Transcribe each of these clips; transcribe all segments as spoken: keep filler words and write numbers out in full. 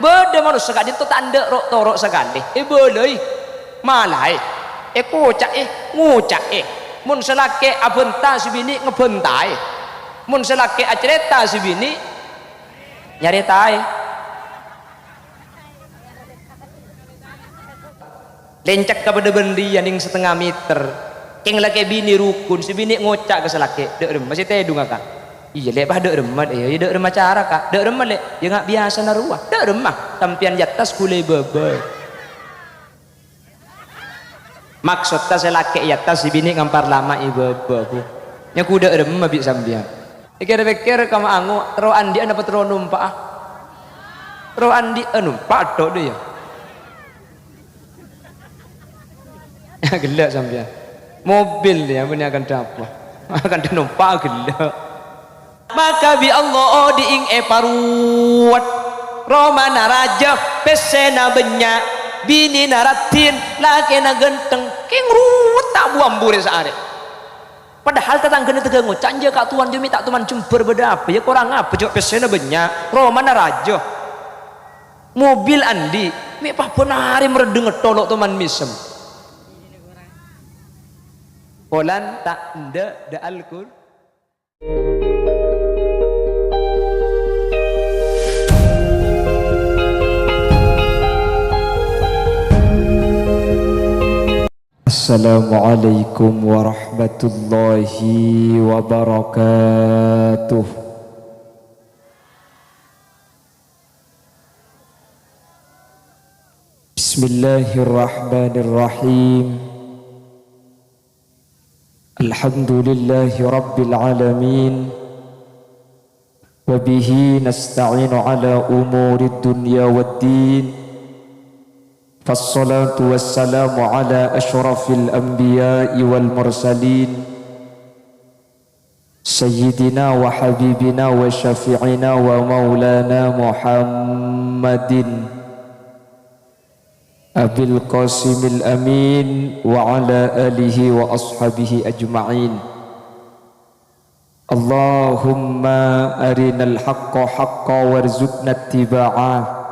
Bâdâ manossa ka'dinto ta' endâ' ro'-toro' sakalè, èbâlâi, malaè, èkoca'è, ngoca'è. Mon sè lakè' abhânta, sè binè' ngabhântaè. Mon sè lakè' acarèta, sè binè' nyarètaè. Lèncèk ka padâ bân rèya nèng satengnga mèter. Kèng lakè' binè rokon, sè binè' ngoca' ka sè lakè', "Dâ' remma sè tèdunga, Ka'?" "Iyâ, Lè', pas dâ' remma, iyâ, iyâ, dâ' remma cara, Ka'." "Dâ' remma, Lè'?" "Yâ, nga' biyasana rowa." "Dâ' remma, sampèyan è attas, kaulâ è bâbâ." Maksodda sè lakè' è attas, sè binè' ngampar lama è bâbâ, Bu. Nyaku dâ' remma bi' sampèyan. Èkèr-pèkkèr ka ma' ango', terro andi'ân apa terro nompa'a? Terro andi'ân, nompa' tho' dâ' iyâ. Ghellâ' sampèyan. Mobil ya, punya akan apa? Akan nompa' ghellâ'. Maka bi' Allah odi'ing èparowet. Romana rajâ, pèssèna bânnya', binèna raddhin, lakèna ghântheng, kèng ruwet ta' bu-ambu rè saarè. Padahal tatangghâna tèghâ ngoca', "Enjâ' Ka' Towan, jâ' mè' ta' toman jembhâr bâdâ apa, yâ korang apa, jâ' pèssèna bânnya', romana rajâ, mobil andi', mè' pabân arè marèddhâ ngettholo' toman mèsem." Polana ta' endâ' dâ' Al-Qur- Assalamualaikum warahmatullahi wabarakatuh. Bismillahirrahmanirrahim. Alhamdulillahi rabbil alamin. Wa bihi nasta'inu ala umurid dunya waddin. Fassalatu wassalamu ala asyrafil anbiya'i wal mursalin. Sayyidina wa habibina wa syafi'ina wa maulana Muhammadin Abil Qasimil Amin wa ala alihi wa ashabihi ajma'in. Allahumma arinal haqqa haqqa warzuqna ittiba'a,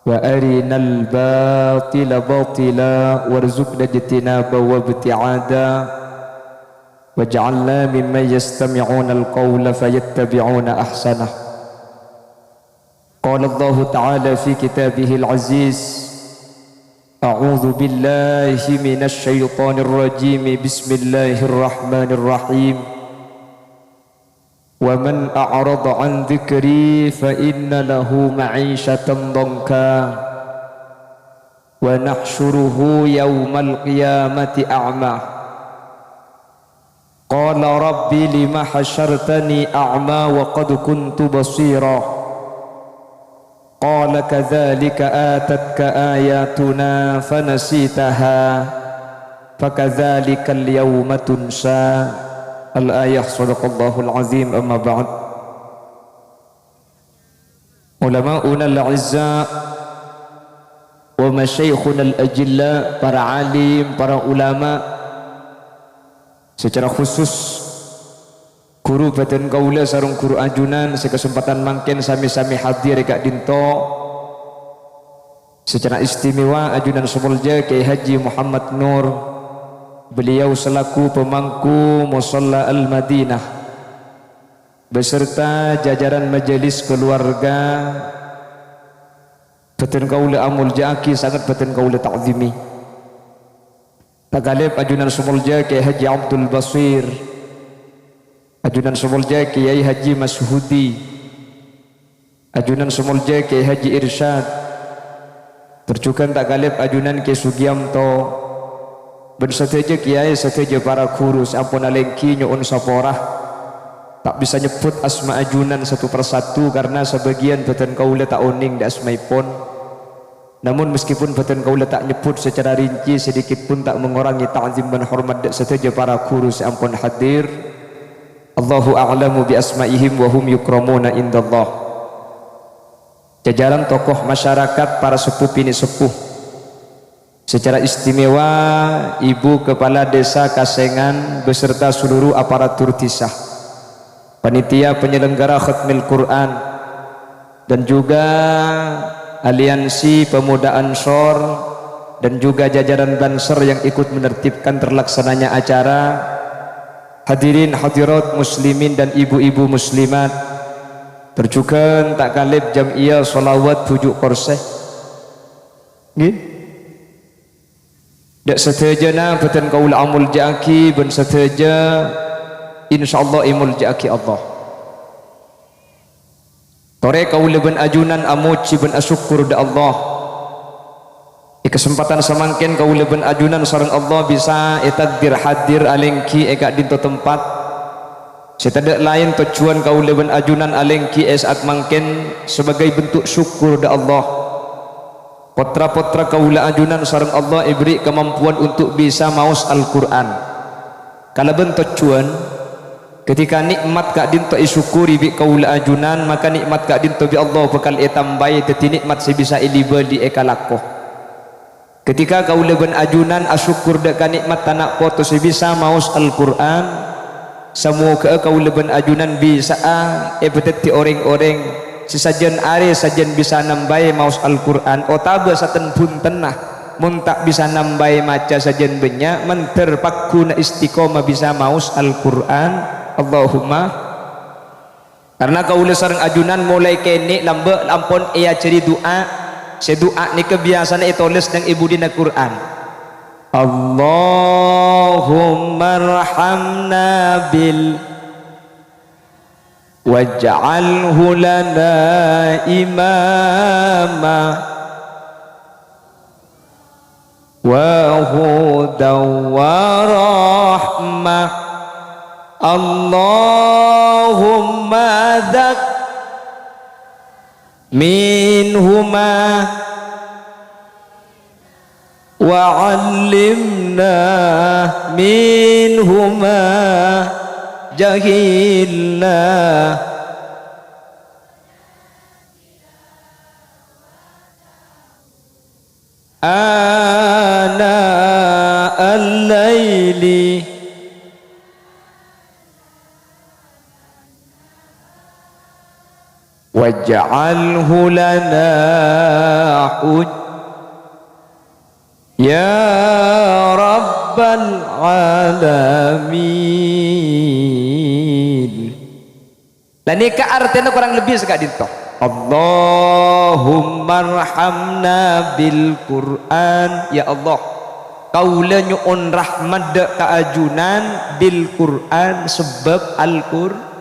wa arinal batila batila warzuqna ijtinaba wa ibti'ada, waj'alna mimman yastami'unal qawla fayattabi'una ahsanah. Qala Allahu ta'ala fi kitabihil aziz, a'udzu billahi minasy syaithanir rajim. Bismillahirrahmanirrahim. Wa man a'rada an dzikri fa inna lahu ma'isyatan dhanka wa nahsyuruhu yaumal qiyamati a'ma. Qala rabbi lima hasyartani a'ma wa qad kuntu basira. Qala kadzalika atatka ayatuna fanasitaha fakadzalikal yauma tunsa. Al-ayah, sadaqallahul azim, amma ba'd. Ulama'unal a'izza wa masyaikhunal ajilla, para alim, para ulama, secara khusus ghuru bhâdhân kaulâ sareng ghuru ajunan sè kasempadhân mangkèn sami-sami hadir è ka'dinto. Secara istimewa ajunan sè molja Kiai Haji Muhammad Nur, beliau selaku pemangku Musholla Al-Madinah, beserta jajaran majelis keluarga, bhâdhân kaulâ amolja'aghi, sanget bhâdhân kaulâ ta'zimi. Takalèp ajunan sè molja Kiai Haji Abdul Basir, ajunan sè molja Kiai Haji Masyhudi, ajunan sè molja Kiai Haji Irsyad, tor jhughân takalèp ajunan Kiai Sugiyanto, bân sadhâjâ kiai, sadhâjâ para ghuru sè ampon alèngghi nyo'on sapora. Ta' bisa nyebbhut asma ajunan satu per satu karna sabâgiyân bhâdhân kaulâ ta' onèng dâ' asmaèpon. Namun, meskipun bhâdhân kaulâ ta' nyebbhut secara rinci, sedikit pun ta' mengurangi ta'zim bân hormat dâ' sadhâjâ para ghuru sè ampon hadir. Allahu a'lamu bi asma'ihim wa hum yukramuna indallah. Jajaran tokoh masyarakat, para seppo binè' seppo. Secara istimewa, Ibu Kepala Desa Kasengan beserta seluruh aparatur desa. Panitia penyelenggara Khatmil Quran. dan juga Aliansi Pemuda Ansor, dan juga jajaran Banser yang ikut menertibkan terlaksananya acara, hadirin hadirat muslimin dan ibu-ibu muslimat, tor jughân ta' kalèp jam'iyah sholawat Bhuju' Korsè. Ngghi. Dâ' sadhâjâna bâdhân kaulâ amoljâ'aghi bân sadhâjâ, insyaallah èmoljâ'aghi Allah. Torè kaulâ bân ajunan amojhi bân asokkor dâ' Allah. È kasempadhân samangkèn kaulâ bân ajunan sareng Allah bisa ètakdir hadir alèngghi è ka'dinto tempat. Sè tadâ' laèn tojjhuwân kaulâ bân ajunan alèngghi è sa'at mangkèn sabagai bentuk sokkor dâ' Allah. Pottra-pottra kaulâ ajunan sareng Allah èberri' kamampowan untuk bisa maos Al-Qur'an. Kalabân tojjhuwân, ketika nè'mat ka'dinto èsokkori bi' kaulâ ajunan, maka nè'mat ka'dinto bi' Allah bhâkal ètambâi dhâddhi nè'mat sè bisa èli-bâli èkalako. Ketika kaulâ bân ajunan asokkor dâ' ka nè'mat ana' poto sè bisa maos Al-Qur'an, Samoghâ'â kaulâ bân ajunan bisa'a èpadhâddhi rèng-orèng sè sajân arè sajân bisa nambâi maos Al-Qur'an otabâ saten-bhuntenna. Mon ta' bisa nambâi maca sajân bânnya', mandhâr pagghuna istiqomah bisa maos Al-Qur'an. Allahumma. Karna kaulâ sareng ajunan molaè kènè' lambâ' ampon èajhâri du'a. Sè du'a nèka biyasana ètolès neng è budina Qur'an. Allahumma arhamna bil waj'alhu lana imama wa hudan wa rahmah. Allahumma dzak minhuma wa 'allimna minhuma jahilna ana al-laili. Waj'alhu lana huj-, ya rabbal alamin. Lah nèka artèna korang lebbi saka'dinto. Allahummarhamna bil Qur'an. Ya Allah, kaulâ nyo'on rahmat dâ' ka ajunan bil Qur'an, sabâb Al-Qur-,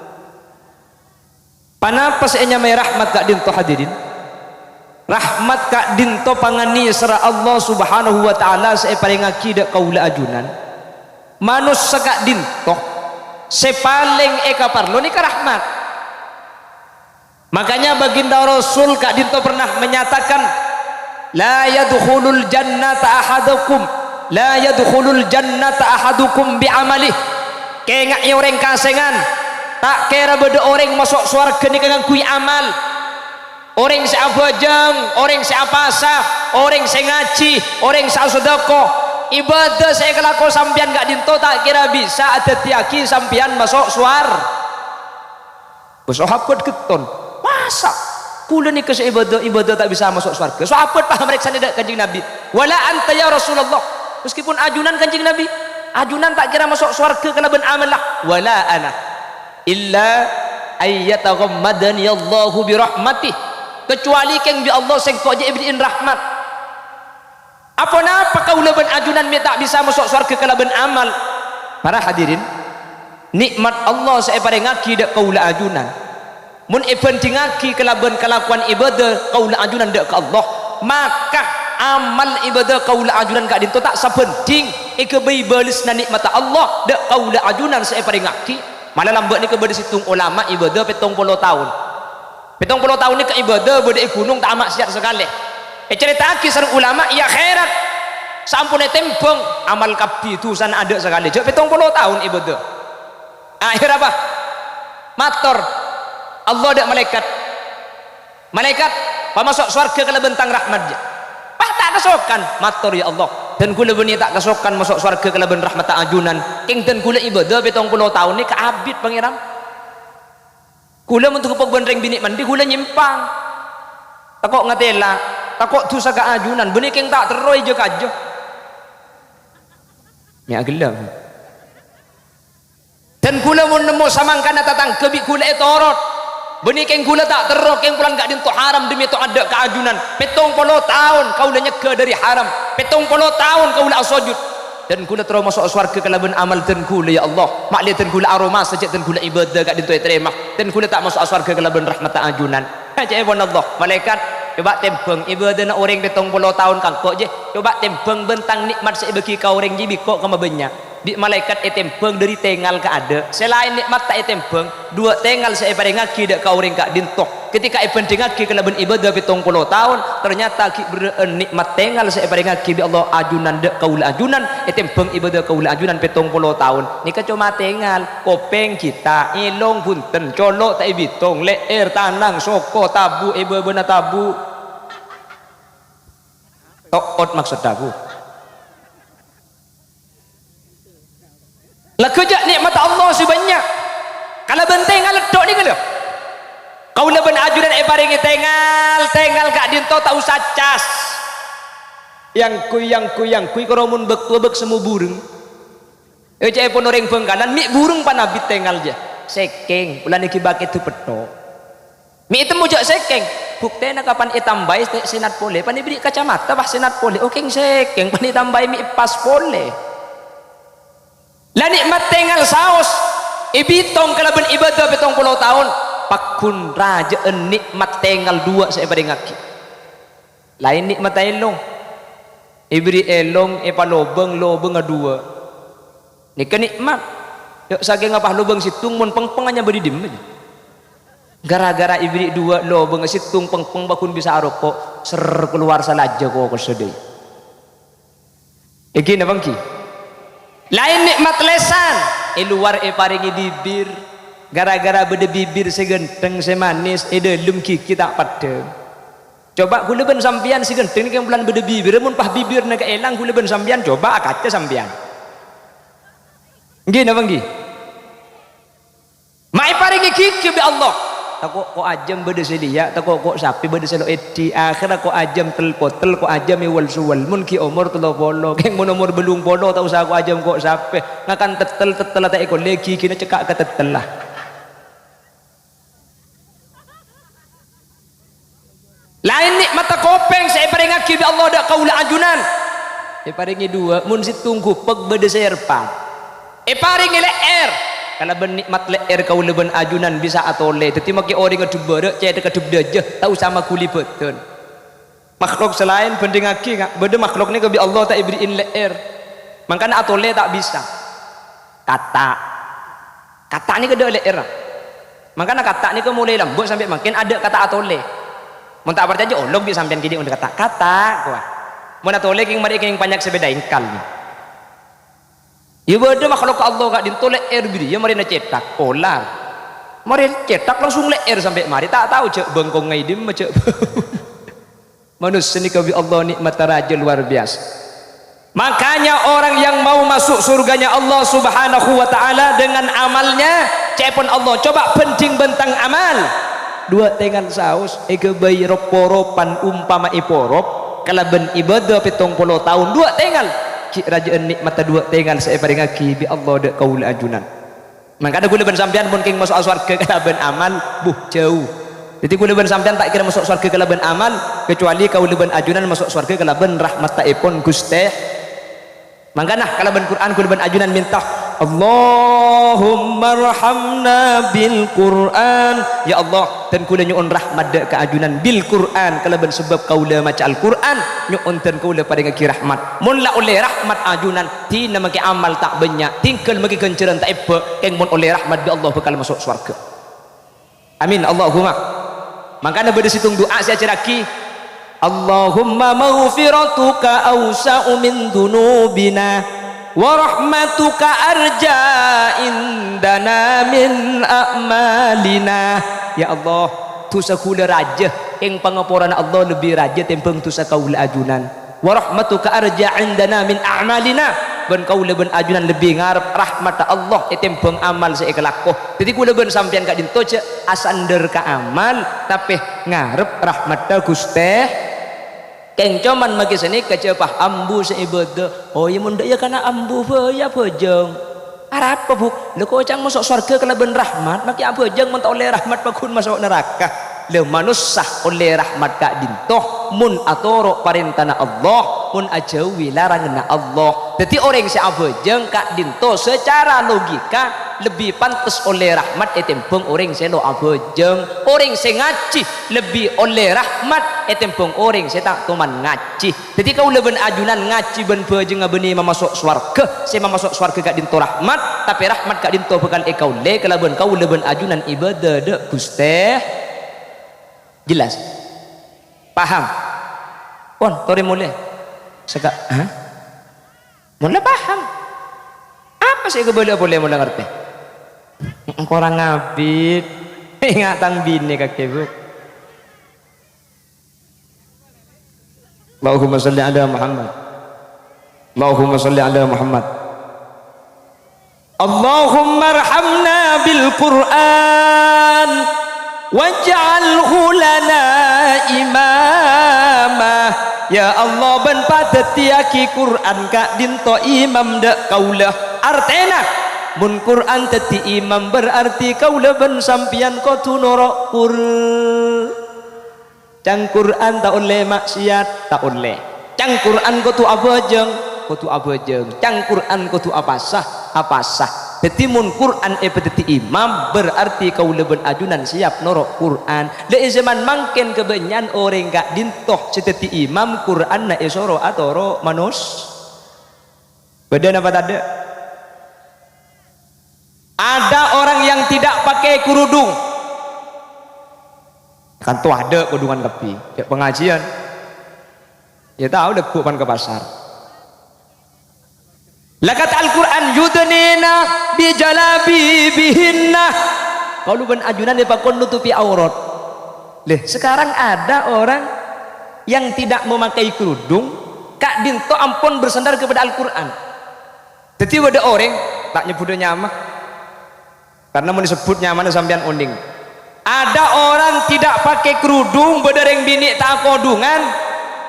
Panapa sè ènyamaè rahmat ka'dinto, hadirin? Rahmat ka'dinto panganèserra Allah Subhanahu wa Ta'ala sè èparèngaghi dâ' kaulâ ajunan. Manossa ka'dinto sè palèng èkaparlo nèka rahmat. Makanya Baginda Rasul ka'dinto pernah menyatakan, "La yadkhulul jannata ahadukum, la yadkhulul jannata ahadukum bi amalih." Kènga'è orèng kasèngan, ta' kèra bâdâ orèng maso' sowarghâ nèka ngangghuy amal. Orèng sè abhâjâng, orèng sè apasa, orèng sè ngajhi, orèng sè asadâkah, ibâdâ sè èkalako sampèyan ka'dinto ta' kèra bisa adhâddhiyâghi sampèyan maso' sowar-, Bâ sahabat ghetton, "Masa' kaulâ nèka sè ibâdâ, ibâdâ ta' bisa maso' sowarghâ?" Sahabat pas marèksanè dâ' Kanjeng Nabi, "Wala anta ya Rasulullah." Meskipun ajunan Kanjeng Nabi, ajunan ta' kèra maso' sowarghâ kalabân amalla. "Wala ana illa ayyataghammadani Allahu bi rahmatih." Kecuali kèng bi' Allah sèngko' jhâ' èberri'in rahmat. Aponapa kaulâ bân ajunan mè' ta' bisa maso' sowarghâ kalabân amal? Para hadirin, nè'mat Allah sè èparèngaghi dâ' kaulâ ajunan, mon èbhândhingaghi kalabân kalakowan ibâdâ kaulâ ajunan dâ' ka Allah, maka amal ibâdâ kaulâ ajunan ka'dinto ta' sabhândhing èghâbây bâlessna nè'matta Allah dâ' kaulâ ajunan sè èparèngaghi. Mala lambâ' nèka bâdâ sèttong olama ibâdâ pèttong polo taon. Pèttong polo taon nèka ibâdâ bâdâ è ghunong ta' maksiat sakalè. Ècarèta'aghi sareng ulama, è akhèrat, saamponna ètèmbhâng, amal kabbhi, dhusana adâ' sakalè. Jhâ' pèttong polo taon ibâdâ. Akhèrra apa? Mator Allah dâ' malaèkat, "Malaèkat, pamaso' sowarghâ kalabân Tang rahmat, jâ." Pas ta' kasokan, mator, "Ya Allah, dân kaulâ bânnè ta' kasokan maso' sowarghâ kalabân rahmatta ajunan. Kèng dân kaulâ ibâdâ pèttong polo taon nèka abit, Pangèran." Kaulâ mon togepok bân rèng binè' mandi, kaulâ nyèmpang. Tako' ngatela, tako' dusa ka ajunan, bânnè kèng ta' terro èjâ-kajâ. Mè' aghellâ'. Dân kaulâ mon nemmo samangkana tatangghâ bi' kaulâ ètorot, bânnè kèng kaulâ ta' terro, kèng polana ka'dinto haram, demi to'at dâ' ka ajunan. Pèttong polo taon kaulâ nyegghâ dâri haram. Pèttong polo taon kaulâ asojud. Dân kaulâ terro maso' sowarghâ kalabân amal dân kaulâ, ya Allah. Ma'lè dân kaulâ aromasa jhâ' dân kaulâ ibâdâ ka'dinto ètarèma. Dân kaulâ ta' maso'a sowarghâ kalabân rahmatta ajunan. Ca'èpon Allah, malaèkat, "Coba tèmbhâng ibâdâna orèng pèttong polo taon ka engko', jiyâ. Coba tèmbhâng bân tang nè'mat sè èbâghi ka orèng, jiyâ, bi' engko' kamma bânnya'." Bi' malaèkat ètèmbhâng dâri tèngal ka adâ'. Sè laèn nè'mat ta' ètèmbhâng, duwâ' tèngal sè èparèngaghi dâ' ka orèng ka'dinto. Ketika èbhândhingaghi kalabân ibâdâ pèttong polo taon, ternyata ghi' berrâ'ân nè'mat tèngal sè èparèngaghi bi' Allah ajunan dâ' kaulâ ajunan, ètèmbhâng ibâdâ kaulâ ajunan pèttong polo taon. Nèka coma tèngal, kopèng ghi' ta', èlong bhunten, colo' ta' èbitong, lè'èr, tanang, soko, tabu', è bâbâna tabu'. To'ot maksodda, Bu. Lagghu jhâ' nè'matta Allah sè bânnya'. Kalabân tèngal ètto' nèka, lho. Kaulâ bân ajunan èparèngè tèngal, tèngal ka'dinto ta' osa cas. Yang kui, yang kui, yang kui, karo mon bâk-, bâk semmo burung. È ca'èpon orèng Bhângkalan, mè' burung panabit tèngal, jiyâ. Sèkèng, polana ghi' bâkèdhâ pètto'. Mè' ètemmo jhâ' sèkèng, buktèna kapan ètambâi te-, sènat polè, pan èbèrri' kacamata, pas sènat polè, oh, kèng sèkèng, pan ètambâi mè' pas polè. La nè'mat tèngal saos, èbitong kalabân ibâdâ pèttong polo taon, pagghun rajâ'ân nè'mat tèngal duwâ' sè èparèngaghi. Laèn nè'matta èlong, èbèrri' èlong, èpalobâng lobângnga duwâ'. Nèka nè'mat. Ya, sakènga pas lobâng sèttong mon pèngpèng anyambâ dâri dimma, jiyâ? Gara-gara èbèrri' duwâ' lobângnga sèttong pèngpèng pagghun bisa aroko', ser kalowar salajâ kokossa dâi. Èngghi napa èngghi? Laèn nè'mat lèsan, è lowar èparèngè bibir. Gara-gara bâdâ bibir sè ghântheng, sè manis, è dâlem ghighi ta' peddhâng. Coba kaulâ bân sampèyan sè ghântheng nèka polana bâdâ bibir, mon pas bibirra nèka èlang, kaulâ bân sampèyan coba akaca sampèyan. Èngghi napa èngghi? Ma' èparèngè ghighi bi' Allah. Tako' ko' ajâm bâdâ sè lèya', tako' ko' sapè bâdâ sè lo' èdhi'. Akhèrra ko' ajâm tel-potel, ko' ajâm èwal-sowal. Mon ghi' omor tello polo, kèng mon omor bâllung polo ta' osa ko' ajâm ko' sapè. Ngakan tettel, tettella ta' èkollè, ghighina cekka' ka tettella. Laèn nè'matta kopèng sè èparèngaghi bi' Allah dâ' kaulâ ajunan. Èparèngè duwâ', mon sèttong ghupèk bâdâ sè èrpat. Èparèngè lè'èr. Kalabân nè'mat lè'èr kaulâ bân ajunan bisa atolè. Dâddhi makè orèngnga dhâbârâ', cèthagghâ dhâbdhâjâ, ta' osa maghuli bhâdhân. Makhlok sè laèn bhândhingaghi, nga-, bâdâ makhlok nèka bi' Allah ta' èbèrri'in lè'èr. Mangkana atolè ta' bisa. Kata'. Kata' nèka dâ' lè'èrra. Mangkana kata' nèka molaè lambâ' sampè' mangkèn adâ' kata' atolè. Mon ta' parcajâ, olok bi' sampèyan kènè' onḍâ' kata'. Kata', kowa. Mon atolè kèng marè kèng panyak sapèda èngkal. Iyâ bâdâ makhlok ka Allah ka'dinto lè'èr bâriyâ marèna cèthak, polar. Marè cèthak langsung lè'èr sampè' marè, ta' tao jhâ' bengkongnga è dimma jhâ'. Manossa nèka bi' Allah nè'matta rajâ luar biasa. Makanya orang yang mau masuk surganya Allah Subhanahu wa Ta'ala dengan amalnya, ca'èpon Allah, coba bhândhing bân tang amal. Duwâ' tèngal saos, èghâbây rop-poropan umpama èporop kalabân ibâdâ pèttong polo taon, duwâ' tèngal. Ghi' rajâ'ân nè'matta duwâ' tèngal sè èparèngaghi bi' Allah dâ' kaulâ ajunan. Mangkana kaulâ bân sampèyan mon kèng maso'a sowarghâ kalabân amal, buh, jhâu. Dâddhi kaulâ bân sampèyan ta' kèra maso' sowarghâ kalabân amal, kecuali kaulâ bân ajunan maso' sowarghâ kalabân rahmatta'èpon Ghustè. Mangkana kalabân Qur'an kaulâ bân ajunan mènta, "Allahummarhamna bil Qur'an." Ya Allah, dân kaulâ nyo'on rahmat dâ' ka ajunan bil Qur'an, kalabân sabâb kaulâ maca Al-Qur'an, nyo'on dân kaulâ parèngaghi rahmat. Mon la ollè rahmat ajunan, Dina makè amal ta' bânnya', tinggal makè ghânjhârân ta' èbâ, kèng mon ollè rahmat bi' Allah bhâkal maso' sowarghâ. Amin, Allahumma. Mangkana bâdâ sèttong du'a sè èajhârraghi, "Allahumma maghfiratuka awsa'u min dzunubina, wa rahmatuka arja indana min a'malina." Ya Allah, dusa kaulâ rajâ, kèng pangaporana Allah lebbi rajâ tèmbhâng dusa kaulâ ajunan. "Wa rahmatuka arja indana min a'malina." Bân kaulâ bân ajunan lebbi ngarep rahmatta Allah ètèmbhâng amal sè èkalako. Dhâddhi kaulâ bân sampèyan ka'dinto jhâ' asandhâr ka amal, tapè ngarep rahmatta Ghustè. Kèng coma makè sanèka jhâ' pas ambu sè ibâdâ. Oh, iyâ, mon dâ' iyâ kana' ambu bhâi abhâjâng. Arapa, Bu'? Lha koca'na maso' sowarghâ kalabân rahmat, makè abhâjâng mon ta' ollè rahmat paghun maso' naraka. Lha manossa ollè rahmat ka'dinto mon atoro' parèntana Allah, mon ajhâuwi laranganna Allah. Dhâddhi orèng sè abhâjâng ka'dinto secara logika lebbi pantes ollè rahmat ètèmbhâng orèng sè lo' abhâjâng. Orèng sè ngajhi lebbi ollè rahmat ètèmbhâng orèng sè ta' toman ngajhi. Dhâddhi kaulâ bân ajunan ngajhi bân bhâjângnga bânnè mamaso' sowarghâ. Sè mamaso' sowarghâ ka'dinto rahmat, tapè rahmat ka'dinto bhâkal èkaollè kalabân kaulâ bân ajunan ibâdâ dâ' Ghustè. Jelas? Paham? Pon, torè molè. Saka-, hah? Mon la paham. Apa sè èkabâlâ polè mon la ngartè? Korang abit. Enga' tang binè kakè, Bu. Allahumma shalli ala Muhammad. Allahumma shalli ala Muhammad. Allahumma arhamna bil Qur'an waj'alhu lana imama. Ya Allah, bân padhâddhiyâghi Qur'an ka'dinto imam dâ' kaulâ. Artèna, mon Qur'an dhâddhi imam, berarti kaulâ bân sampèyan kodhu noro' Qur-, Ca'na Qur'an ta' ollè ma'siyat, ta' ollè. Ca'na Qur'an kodhu abhâjâng, kodhu abhâjâng. Ca'na Qur'an kodhu apasa, apasa. Dhâddhi, mon Qur'an èpadhâddhi imam, berarti kaulâ bân ajunan siyap noro' Qur'an. La, è jhâman mangkèn kabânnya'an orèng ka'dinto sè dhâddhi imam, Qur'anna èsoro atoro' manos-, Bâdâ napa tadâ'? Ada orang yang tidak pakai kerudung. Kan tuh ada kerudungan lebbi. Cè' pengajian. Ya tahu, lagghu' pan ka pasar. La kata Al-Qur'an, "Yudnina bi jalabibihinna." Kaulâ bân ajunan èpakon nutupi aurat. Leh, sekarang ada orang yang tidak memakai kerudung, ka'dinto ampon bersandar kepada Al-Qur'an. Dhâddhi bâdâ orèng, ta' nyebbhudhâ nyama. Karena mon èsebbhut nyamana sampèyan onèng. Ada orang tidak pakai kerudung, bâdâ rèng binè' ta' akodhungan.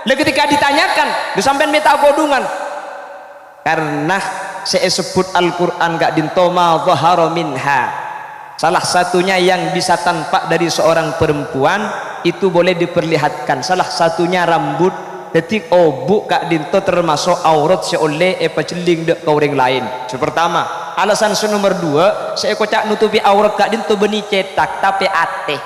Lah, ketika ditanyakan, "Lho, sampèyan mè' ta' akodhungan?" Karena sè èsebbhut Al-Qur'an ka'dinto ma dhahara minha. Salah satunya yang bisa tampak dari seorang perempuan itu boleh diperlihatkan. Salah satunya rambut. Dhâddhi, obu' ka'dinto termaso' aurat sè ollè èpajhelling dâ' ka orèng laèn. Sè partama, alasan sè nomer duwâ', sè èkoca' nutupi aurat ka'dinto bânnè cèthak, tapè atè.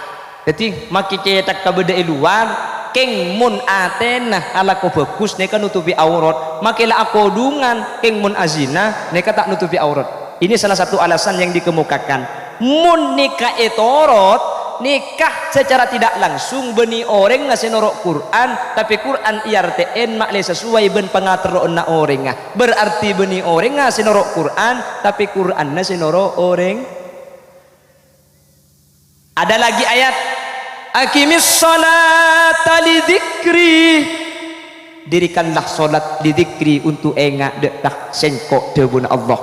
Dhâddhi, makè cèthak kabâdâ è lowar, kèng mon atèna alako bhâghus, nèka nutupi aurat. Makè la akodhungan, kèng mon azina, nèka ta' nutupi aurat. Ini salah satu alasan yang dikemukakan. Mon nèka ètorot, nèka secara tidak langsung bânnè orèngnga sè noro' Qur'an, tapè Qur'an èartè'è ma'lè sesuai bân pangaterro'anna orèngnga. Berarti bânnè orèngnga sè noro' Qur'an, tapè Qur'anna sè noro' orèng. Ada lagi ayat, "Aqimis sholata li dzikri." "Dirikanlah sholat li dzikri, untuk enga' dâ' ka Sèngko'," dhâbuna Allah.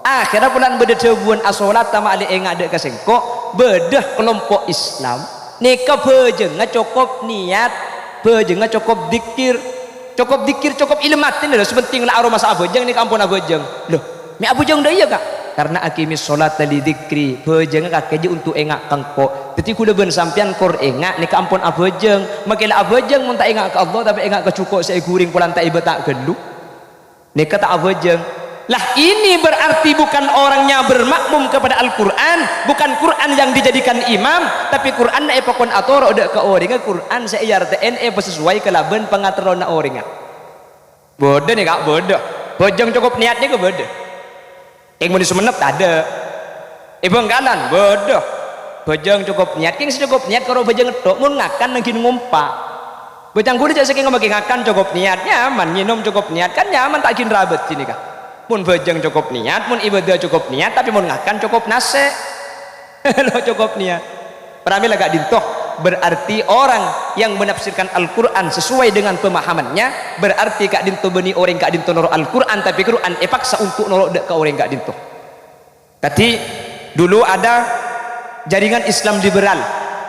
Akhèrra polana bâdâ dhâbuwân, "Asholata ma'lè enga' dâ' ka Sèngko'," bâdâ kalompo' Islam. Nèka bhâjângnga cokop niyat, bhâjângnga cokop dzikir. Cokop dzikir, cokop ilem atèna, lho, sè pentèng la aromasa abhâjâng, nèka ampon abhâjâng. Lho, mè' abhâjâng dâ' iyâ, Ka'? Karena "Aqimis sholata li dzikri", bhâjângnga kakè jhâ' untuk enga' ka Engko'. Dhâddhi, kaulâ bân sampèyan kor enga' nèka ampon abhâjâng. Makè la abhâjâng mon ta' enga' ka Allah, tapè enga' ka jhuko' sè èghuring polana ta' èbâta' ghâllu. Nèka ta' abhâjâng. Lah, ini berarti bukan orangnya bermakmum kepada Al-Qur'an, bukan Qur'an yang dijadikan imam, tapè Qur'anna èpakon atoro' dâ' ka orèngnga, Qur'an sè èartè'è èpasesuai kalabân pangaterro'anna orèngnga. Bâdâ nèka, bâdâ. Bhâjâng cokop niyat nèka bâdâ. Kèng mon è Songennep tadâ'. È Bhângkalan bâdâ. Bhâjâng cokop niyat, kèng sè cokop niyat karo bhâjâng ètto', mon ngakan nangghing ngompa'. Bhâjâng ghulâ jhâ' sakèng makè ngakan cokop niyat, nyaman, ngènom cokop niyat, kan nyaman ta' ghin rabât ghânèka. Mon bhâjâng cokop niyat, mon ibâdâ cokop niyat, tapè mon ngakan cokop nasè'. Lo cokop niyat. Pramèla ka'dinto. Berarti orang yang menafsirkan Al-Qur'an sesuai dengan pemahamannya, berarti ka'dinto bânnè orèng ka'dinto noro' Al-Qur'an, tapè Qur'an èpaksa untuk noro' dâ' ka orèng ka'dinto. Kadhi, dulu ada jaringan Islam liberal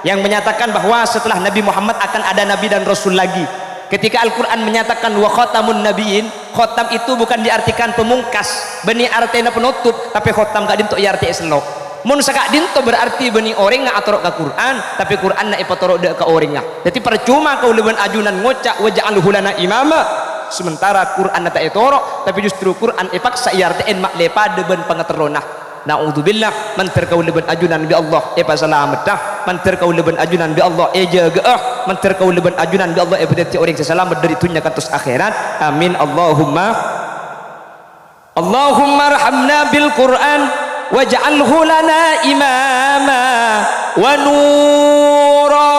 yang menyatakan bahwa setelah Nabi Muhammad akan ada nabi dan rasul lagi. Ketika Al-Qur'an menyatakan, "Wa khatamun nabiyyin," khatam itu bukan diartikan pemungkas, bânnè artèna penutup, tapè khatam ka'dinto èartè'è sello'. Mon saka'dinto berarti bânnè orèngnga atoro' ka Qur'an, tapè Qur'anna èpatoro' dâ' ka orèngnga. Dhâddhi parcoma kaulâ bân ajunan ngoca', "Waj'alhu lana imama," sementara Qur'anna ta' ètoro', tapè justru Qur'an èpaksa èartè'è ma' lè padâ bân pangaterrona. Na'udzubillah, mandhâr kaulâ bân ajunan bi' Allah èpasalameddhâ, mandhâr kaulâ bân ajunan bi' Allah èjâgâ'â, mandhâr kaulâ bân ajunan bi' Allah èpadhâddhi orèng sè salamet dâri dhunnya kantos akhèrat. Amin, Allahumma. Allahummarhamna bil Qur'an waj'alhu lana imama wa nura.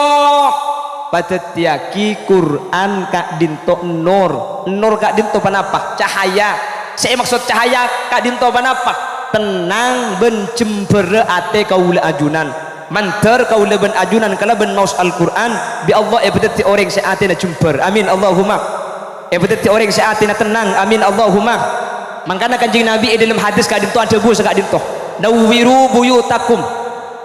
Padhâddhiyâghi Qur'an ka'dinto nur. Nur ka'dinto ponapa? Cahaya. Sè èmaksod cahaya ka'dinto ponapa? Tennang bân jembhârrâ atè kaulâ ajunan. Mandhâr kaulâ bân ajunan kalabân maos Al-Qur'an, bi' Allah èpadhâddhi orèng sè atèna jembhâr. Amin, Allahumma. Èpadhâddhi orèng sè atèna tennang. Amin, Allahumma. Mangkana Kanjeng Nabi è dâlem hadis ka'dinto adhâbu saka'dinto, "Nawwiru buyutakum."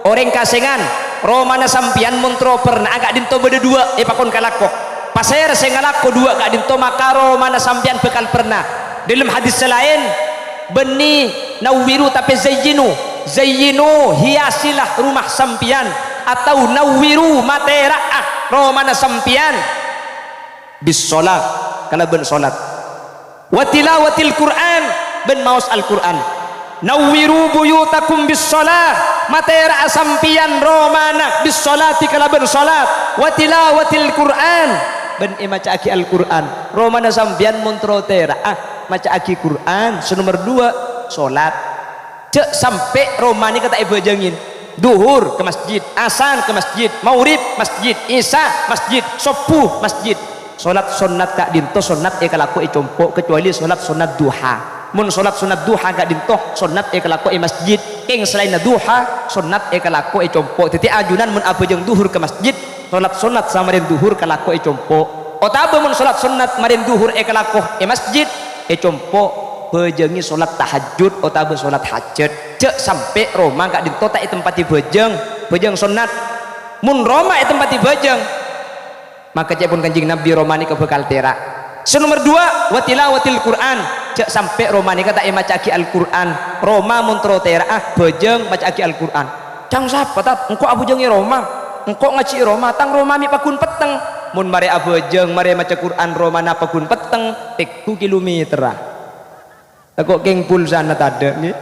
Orèng kasèngan, romana sampèyan mon terro perna'a ka'dinto bâdâ duwâ' èpakon kalako. Pasèra sè ngalako duwâ' ka'dinto, maka romana sampèyan bhâkal perna. Dâlem hadis sè laèn, bânnè nawwiru tapè zayyinu. Zayyinu, hiasilah rumah sampèyan, atau nawwiru, matèra'a romana sampèyan. Bis shalah, kalabân salat. Wa tilawatil Qur'an, bân maos Al-Qur'an. Nawwiru buyutakum bis shalah, matèra'a sampèyan romana bis shalati kalabân salat. Wa tilawatil Qur'an, bân èmaca'aghi Al-Qur'an. Romana sampèyan mon terro tèra'a, maca'aghi Qur'an. Sè nomer duwâ', salat. Jhâ' sampè' roma nèka ta' èbhâjângè. Dhuhur ka masjid, asar ka masjid, maghrib masjid, isya masjid, sobbhu masjid. Salat sonnat ka'dinto sonnat èkalako è compo', kecuali salat sonnat duha. Mon salat sonnat duha ka'dinto sonnat èkalako è masjid. Kèng salaènna duha, sonnat èkalako è compo'. Dhâddhi ajunan mon abhâjâng dhuhur ka masjid, Salat sonnat samarèn dhuhur kalako è compo'. Otabâ mon salat sonnat marèn dhuhur èkalako è masjid, è compo', bhâjângè salat tahajjud otabâ salat hajat. Jhâ' sampè' roma ka'dinto ta' ètempatè bhâjâng, bhâjâng sonnat. Mon roma ètempatè bhâjâng, maka ca'èpon Kanjeng Nabi roma nèka bhâkal tèra'. Sè nomer duwâ', wa tilawatil Qur'an. Jhâ' sampè' roma nèka ta' èmaca'aghi Al-Qur'an. Roma mon terro tèra'a, bhâjâng maca'aghi Al-Qur'an. "Ca'na sapa, Tat? Engko' abhâjâng è roma. Engko' ngajhi è roma. Tang roma mè' paggun petteng." Mon marè abhâjâng, marè maca Qur'an romana paggun petteng, tèngghu kilometerra. Tako' kèng pulsana tadâ', ngghi.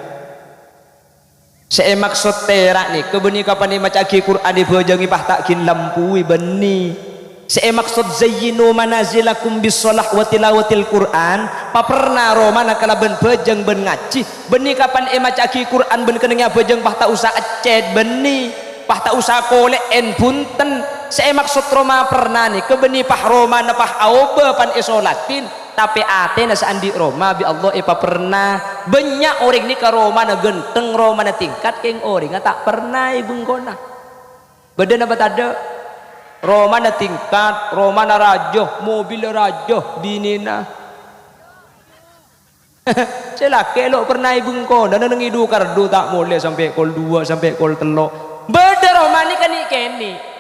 Sè èmaksod tèra' nèka bânnè kapan èmaca'aghi Qur'an èbhâjângè pas ta' ghin lampuwi bânnè. Sè èmaksod zayyinu manazilakum bis shalah wa tilawatil Qur'an, paperna romana kalabân bhâjâng bân ngajhi. Bânnè kapan èmaca'aghi Qur'an bân kennengnga bhâjâng pas ta' osa ècèt bânnè, pas ta' osa kolè'èn bhunten. Sè èmaksod roma perna nèka bânnè pas romana pas aobâ pan èsolatin. Tapè atèna sè andi' roma bi' Allah èpaperna. Bânnya' orèng nèka romana ghântheng, romana tingkat, kèng orèngnga ta' perna è bengkona. Bâdâ napa tadâ'? Romana tingkat, romana rajâ, mobilla rajâ, binèna. Sè lakè' lo' perna è bengkona, nèng-nèng è dhu-kardhu ta' molè sampè' kol duwâ', sampè' kol tello'. Bâdâ roma nèka nè'-kènè'.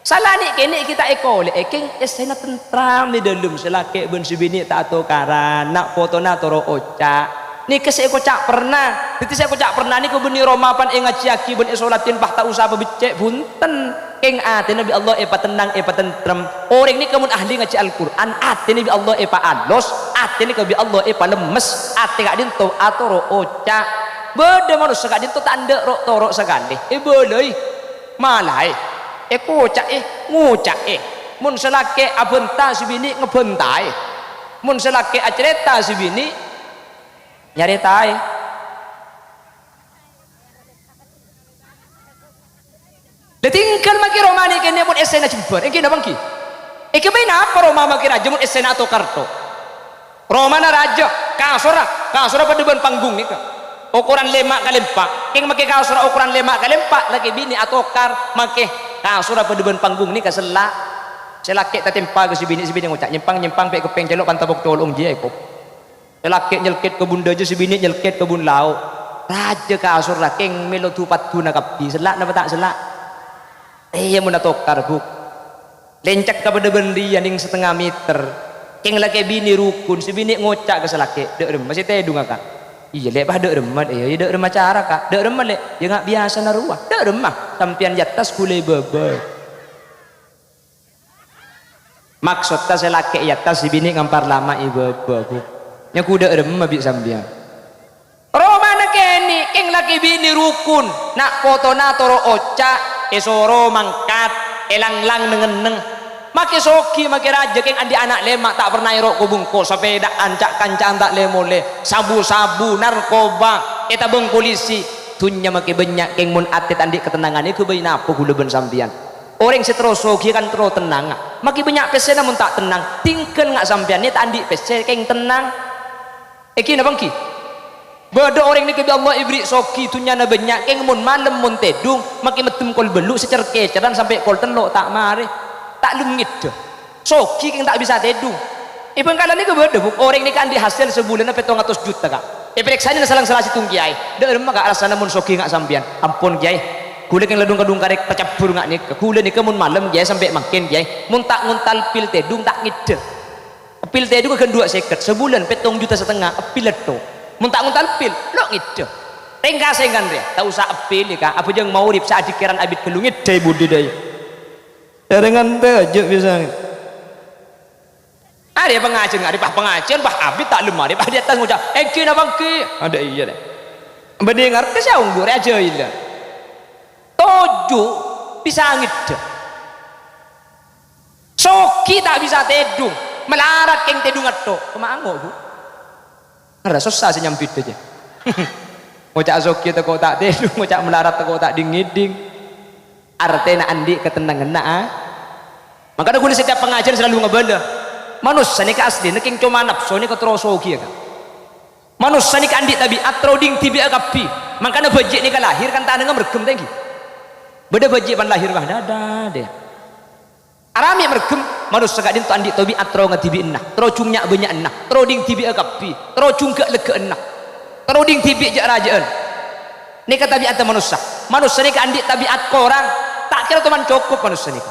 Sala nè'-kènè' ghi' ta' èkolè'è, kèng èssèna tentram è dâlem, sè lakè' bân sè binè' ta' atokaran, na' potona toro' oca'. Nèka sè èkoca' perna. Dhâddhi sè èkoca' perna nèko bânnè roma pan èngajhiyaghi bân èsolatin, pas ta' osa pabheccè' bhunten. Kèng atèna bi' Allah èpatennang, èpatentrem. Orèng nèka mon ahli ngajhi Al-Qur'an, atèna bi' Allah èpaalos, atè nèka bi' Allah èpalemmes, atè ka'dinto atoro' oca'. Bâdâ manossa ka'dinto ta' endâ' ro'-toro' sakalè. Èbâlâi. Malaè, èkoca'è, ngoca'è. Mon sè lakè' abhânta sè binè' ngabhântaè. Mon sè lakè' acarèta sè binè' nyarètaè. Lha tinggal makè roma nè' kènè' mon èssèna jembhâr, èngghi napa èngghi? Èngghi bâi napa roma makè rajâ mon èssèna atokar to? Romana rajâ, kasorra, kasorra padâ bân panggung nèka. Okoran lèma' kalè empa'. Kèng makè kasorra okoran lèma' kalè empa', lakè binè' atokar makè Kasor padâ bân panggung nèka sella'. Sè lakè' tatempa ka sè binè', sè binè' ngoca', "Nyèmpang, nyèmpang, pè' keppèng cèlo' panta pok colo'ong jiyâ, èko." Sè lakè' nyelkèt ka bun dâjâ, sè binè' nyelkèt ka bun lao'. Rajâ kasor la, kèng mèlo du-padduna kabbhi. Sella' napa ta' sella'? Iyâ, mon atokar, Bu'. Lèncèk ka padâ bân rèya nèng satengnga mèter. Kèng lakè binè rukun, sè binè' ngoca' ka sè lakè', "Dâ' remma sè tèdungnga, Ka'?" "Iyâ, Lè', pas dâ' remma." "Iyâ, iyâ, dâ' remma cara, Ka'?" "Dâ' remma, Lè'." "Iyâ, nga' biyasana rowa." "Dâ' remma, sampèyan è attas, ghulâ è bâbâ." Maksodda sè lakè' è attas, sè binè' ngampar lama' è bâbâ, Bu'. Nyaku dâ' remma bi' sampèyan. Romana kènè', kèng lakè binè rukun. Na' potona toro' oca', èsoro mangkat, èlang-lang neng-enneng. Makè soghi, makè rajâ, kèng andi' ana' lèma', ta' perna èro' ko-bungko, sapèdaan, ca'-kanca'an ta' lè-molè, sabu-sabu, narkoba, ètabâng polisi. Dhunnya makè bânnya', kèng mon atè ta' andi' katennangan, èghâbây napa ghulâ bân sampèyan? Orèng sè terro soghi kan terro tennang. Makè bânnya' pèssèna mon ta' tennang, tinggal nga' sampèyan nè ta' andi' pèssè kèng tennang. Èngghi napa èngghi? Bâdâ orèng nèka bi' Allah èberri' soghi, dhunnyana bânnya', kèng mon malem mon tèdung, makè meddem kol bâllu' sè cer-kèceran sampè' kol tello' ta' marè. Ta' lem ngèddhâ. Soghi kèng ta' bisa tèdung. È Bhângkalan nèka bâdâ, Bu', orèng nèka andi' hasèl sabulânna pèttong atos juta, Ka'. Èparèksanè salang sala sèttong kèyaè. Dâ' remma, Ka', rassana mon soghi nga' sampèyan? Ampon, Kèyaè. Ghulâ kèng la dhung-kadhung karè tacabbhur nga' nèka. Ghulâ nèka mon malem, Kèyaè, sampè' mangkèn, Kèyaè. Mon ta' ngontal pil tèdung, ta' ngèddhâ. Pil tèdung ghân duwâ' sèket. Sabulân pèttong juta satèngnga, pil ètto. Mon ta' ngontal pil, lo' ngèddhâ. Rèng-kasèngan rèya, ta' osa pil, Ka'. Abhâjâng magrib, sè adhikèran abit ghâllu ngèddhâ è budi, Kèyaè. Èrèngan tè jhâ' bisa. Arè pangajhiyân, arè pas pangajhiyân, pas abit ta' lem arè, pas è attas ngoca', "Èngghi napa èngghi?" Adâ' iyâ, dâ. Bânnè ngartè sè ongghu rè ajâhilân. Toju' bisa ngèddhâ. Soghi ta' bisa tèdung, malarat kèng tèdung ètto. Kemma ango', Bu'? Arèya sossa sè nyambidhâ, jâ. Ngoca' soghi tako' ta' tèdung, ngoca' malarat tako' ta' dhing-ngèdhing. Artèna andi' katennanganna, a. Mangkana ghulâ setiap pangajhiyân salalu ngabâlâ. Manossa nèka asllina kèng coma napso nèka terro soghi, ya, Ka'. Manossa nèka andi' tabi'at terro dhing dhibi'â kabbhi. Mangkana bhâji' nèka lahèr kan tanangnga mèrghâm ta' èngghi. Bâdâ bhâji' pan lahèr, wah, dâdâ, dâ. Aramè mèrghâm, manossa ka'dinto andi' tabi'at terro ngadhibi'ânna, terro jhung nya'-bânnya'ânna, terro dhing dhibi'â kabbhi, terro jhung ghâ'-lèghâ'ânna, terro dhing dhibi' jâ'-rajâ'ân. Nèka tabi'atta manossa. Manossa nèka andi' tabi'at korang, ta' kèra toman cokop manossa nèka.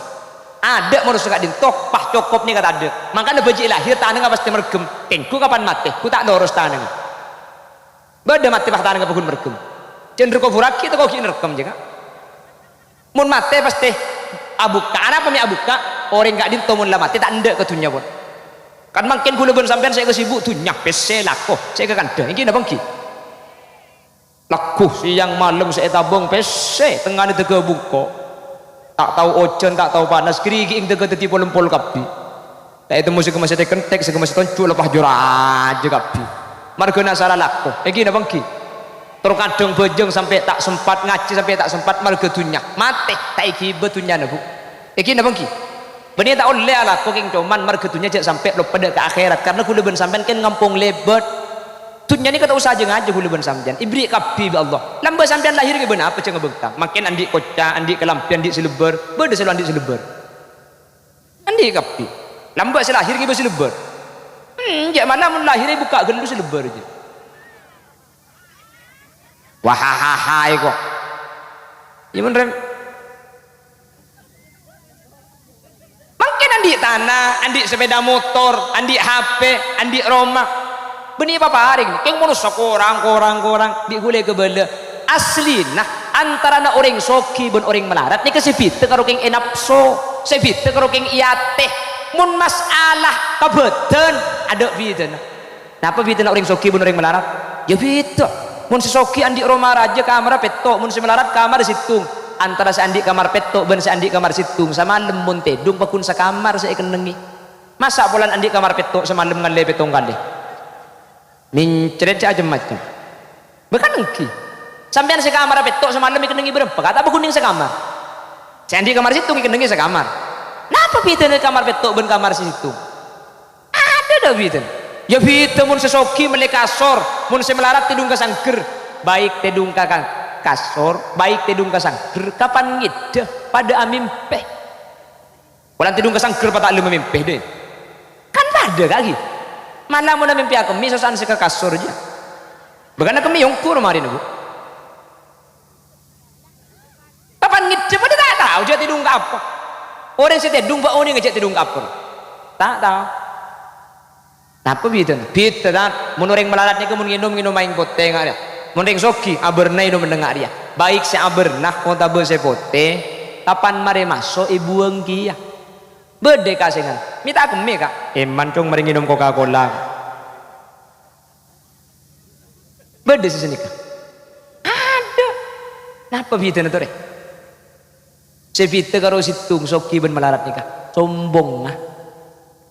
Adâ' manossa ka'dinto, pas cokop nèka tadâ'. Mangkana bhâji' lahèr tanangnga pastè mèrghâm, tengghu kapan matè, ghu ta' loros tanangnga. Bâdâ matè pas tanangnga pagghun mèrghâm. Jhân rè kobhurraghi tako' ghi' nèrghâm, jâ, Ka'. Mon matè pastè abukka'. Arapa mè' abukka'? Orèng ka'dinto mon la matè ta' endâ' ka dhunnya pon. Kan mangkèn ghulâ bân sampèyan sè èkasibu' dhunnya, pèssè, lako, sè èkakandhâ. Èngghi napa èngghi? Lagghu sèyang malem sè ètabâng pèssè, tengngana dâgâ bungko. Ta' tao ojhân, ta' tao panas, ghârighi'èng dâgâ dhâddhi pol-empol kabbhi. Ta' ètemmo sè kemma sè tèk-kentèk, sè kemma sè tonjhu' la pas jâ-rajâ kabbhi. Marghâna sala lako. Èngghi napa èngghi? Terro kadhâng bhâjâng sampè' ta' sempat, ngajhi sampè' ta' sempat, marghâ dhunnya. Matè, ta' èghibâ dhunnyana, Bu'. Èngghi napa èngghi? Bânnè ta' ollè alako kèng coman marghâ dhunnya jâ' sampè' loppa dâ' ka akhèrat, karna ghulâ bân sampèyan kan ngampong lèbât. Dhunnya nèka ta' osa jâ-ngajâ ghulâ bân sampèyan, èberri' kabbhi bi' Allah. Lambâ' sampèyan lahèr ngibâ napa jâ' ngabângkang? Mangkèn andi' koca, andi' kalambhi, andi' sèlèbâr. Bâdâ sè lo andi' sèlèbâr? Andi' kabbhi. Lambâ' sè lahèr ngibâ sèlèbâr. Hmm, jâ' mala mon lahèr èbukka' ghâllu sèlèbâr jâ. Wahahaha, èko. Iyâ, mon rem. Mangkèn andi' tana, andi' sepeda motor, andi' H P, andi' roma. Bânnè èpaparèng, kèng manossa korang, korang, korang. Bi' ghulâ èkabâlâ. Asllina, antarana orèng soghi bân orèng malarat nèka sè bhidhâ karo kèng è napso, sè bhidhâ karo kèng è atè. Mon masalah ka bhâdhân, adâ' bhidhâna. Napa bhidhâna orèng soghi bân orèng malarat? Yâ bhidhâ. Mon sè soghi andi' roma rajâ, kamarra pètto', mon sè malarat kamarra sèttong. Antara sè andi' kamar pètto' bân sè andi' kamar sèttong, samalem mon tèdung pagghun sakamar sè èkennengngè. Masa' polana andi' kamar pètto' samalem ngallè pèttong kalè? Mèncrèt sè cem-macem. Bhâkal èngghi. Sampèyan sè kamarra pètto' samalem èkennengngè bârâmpa, ka' ta' pagghun nèng sakamar. Sè andi' kamar sèttong èkennengngè sakamar. Napa bhidhâna kamar pètto' bân kamar sè sèttong? Adâ' dâ' bhidhâna. Yâ bhidhâ mon sè soghi mellè kasor, mon sè malarat tèdung ka sangghâr, baik tèdung ka kan-, kasor, baik tèdung ka sangghâr, kapan ngèdhâ, padâ amèmpè. Polana tèdung ka sangghâr, pa ta' lem amèmpè, deh. Kan padâ, ka'aghi. Mala mon amèmpè akemmè, sossa'an sè ka kasor, jâ. Bâkana kemmè ongghu marèna, Bu. Kapan ngèdhâ, padâ ta' tao, jâ tèdung ka apa. Orèng sè tèdung, bâ' onèng jâ tèdung ka apa. Ta' tao. Napa bhidhâna? Bhidhâ, Tan. Mon orèng malarat nèka mon ngènom, ngènom aèng potè nga' rèya. Mon orèng soghi, abârna ènom enneng nga' rèya. Baik sè abârna otabâ sè potè, kapan marè maso' èbuwâng kèya. Bâdâ kasèngan, "Mè' ta' kemmè, Ka'." "Èman, Cong, marè ngènom Coca-Cola." Bâdâ sè sanèka. Adâ'. Napa bhidhâna, torè? Sè bhidhâ karo sèttong, soghi bân malarat nèka, sombongnga.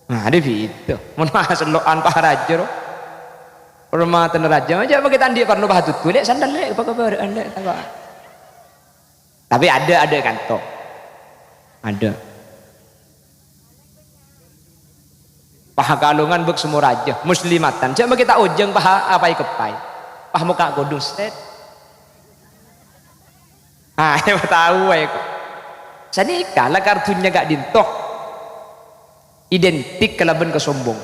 Nah, adâ' bhidhâ. Mon masello'an pa rajâ, ro. Hormatana rajâ, jâ' makè ta' andi' parlo pa dudu, lè', sandal, lè', pakabara'an, lè', ta' apa. Tapè adâ', adâ' kanto. Adâ'. Paha kalongan bâk semmo rajâ, muslimatan. Jâ' makè ta' ojâng paha apaè-keppa'è. Paha mokka' kodhung, sèt. Ah, tao aè, kok. Sanèka, lakar dhunnya ka'dinto. Identik kalabân kasombong.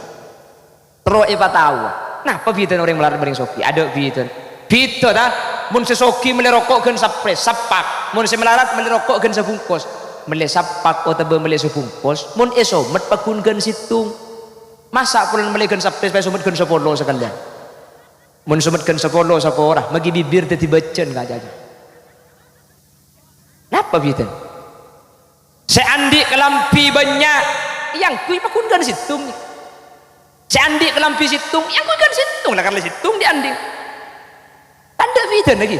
Terro èpataowa. Napa bhidhâna orèng malarat bân orèng soghi? Adâ' bhidhâna. Bhidhâ, ta? Mon sè soghi mellè roko' ghân saprès, sapak. Mon sè malarat mellè roko' ghân sabungkos. Mellè sapak otabâ mellè sabungkos, mon èsomet paggun ghân sèttong. Masa' polana mellè ghân saprès, pas èsomet ghân sapolo sakalèyan? Mon somet ghân sapolo sapora, maghi bibir dhâddhi bâjân ka jâjâ. Napa bhidhâna? Sè andi' kalambhi bânnya', èangghuy paggun ghân sèttong. Sè andi' kalambhi sèttong, èangghuy ghân sèttong, la karna sèttong dhi'-andhi'. Tadâ' bhidhâna ghi.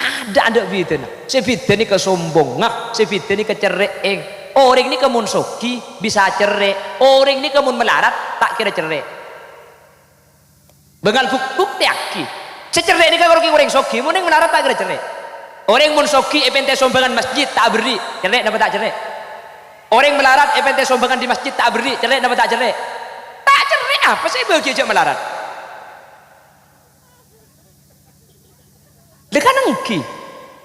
Adâ', adâ' bhidhâna. Sè bhidhâ nèka sombongnga, sè bhidhâ nèka cerrè'è. Orèng nèka mon soghi bisa cerrè', orèng nèka mon malarat ta' kèra cerrè'. Bângal buk-, buktèyaghi. Sè cerrè' nèka karo kèng orèng soghi, mon orèng malarat ta' kèra cerrè'. Orèng mon soghi èpèntè sombhângan masjid, ta' aberri', cerrè' napa ta' cerrè'? Orèng malarat èpèntè sombhângan dhi masjid, ta' aberri', cerrè' napa ta' cerrè'? Ta' cerrè', apa sè èbâghi jâ' malarat? Lha kan ènggi.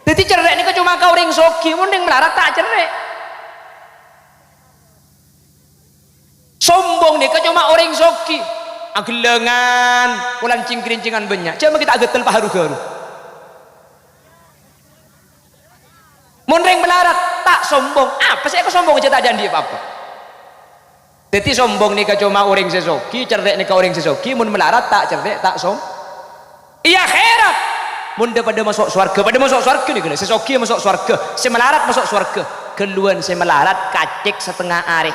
Dhâddhi cerrè' nèka coma ka orèng soghi, mon orèng malarat ta' cerrè'. Sombong nèka coma orèng soghi. Aghellângan, polana cèng-kèrèncèngan bânnya'. Jâ' makè ta' ghâttel paharu-gharu. Mon rèng malarat, ta' sombong. Apa sè èkasombong jâ' ta' andi' pa-apa. Dhâddhi sombong nèka coma orèng sè soghi, cerrè' nèka orèng sè soghi, mon malarat ta' cerrè', ta' som-, È akhèrat, mon dhâ-padhâ maso' sowarghâ, padhâ maso' sowarghâ nèko, sè soghi maso' sowarghâ, sè malarat maso' sowarghâ. Ghâlluwân sè malarat kacèk satengnga arè.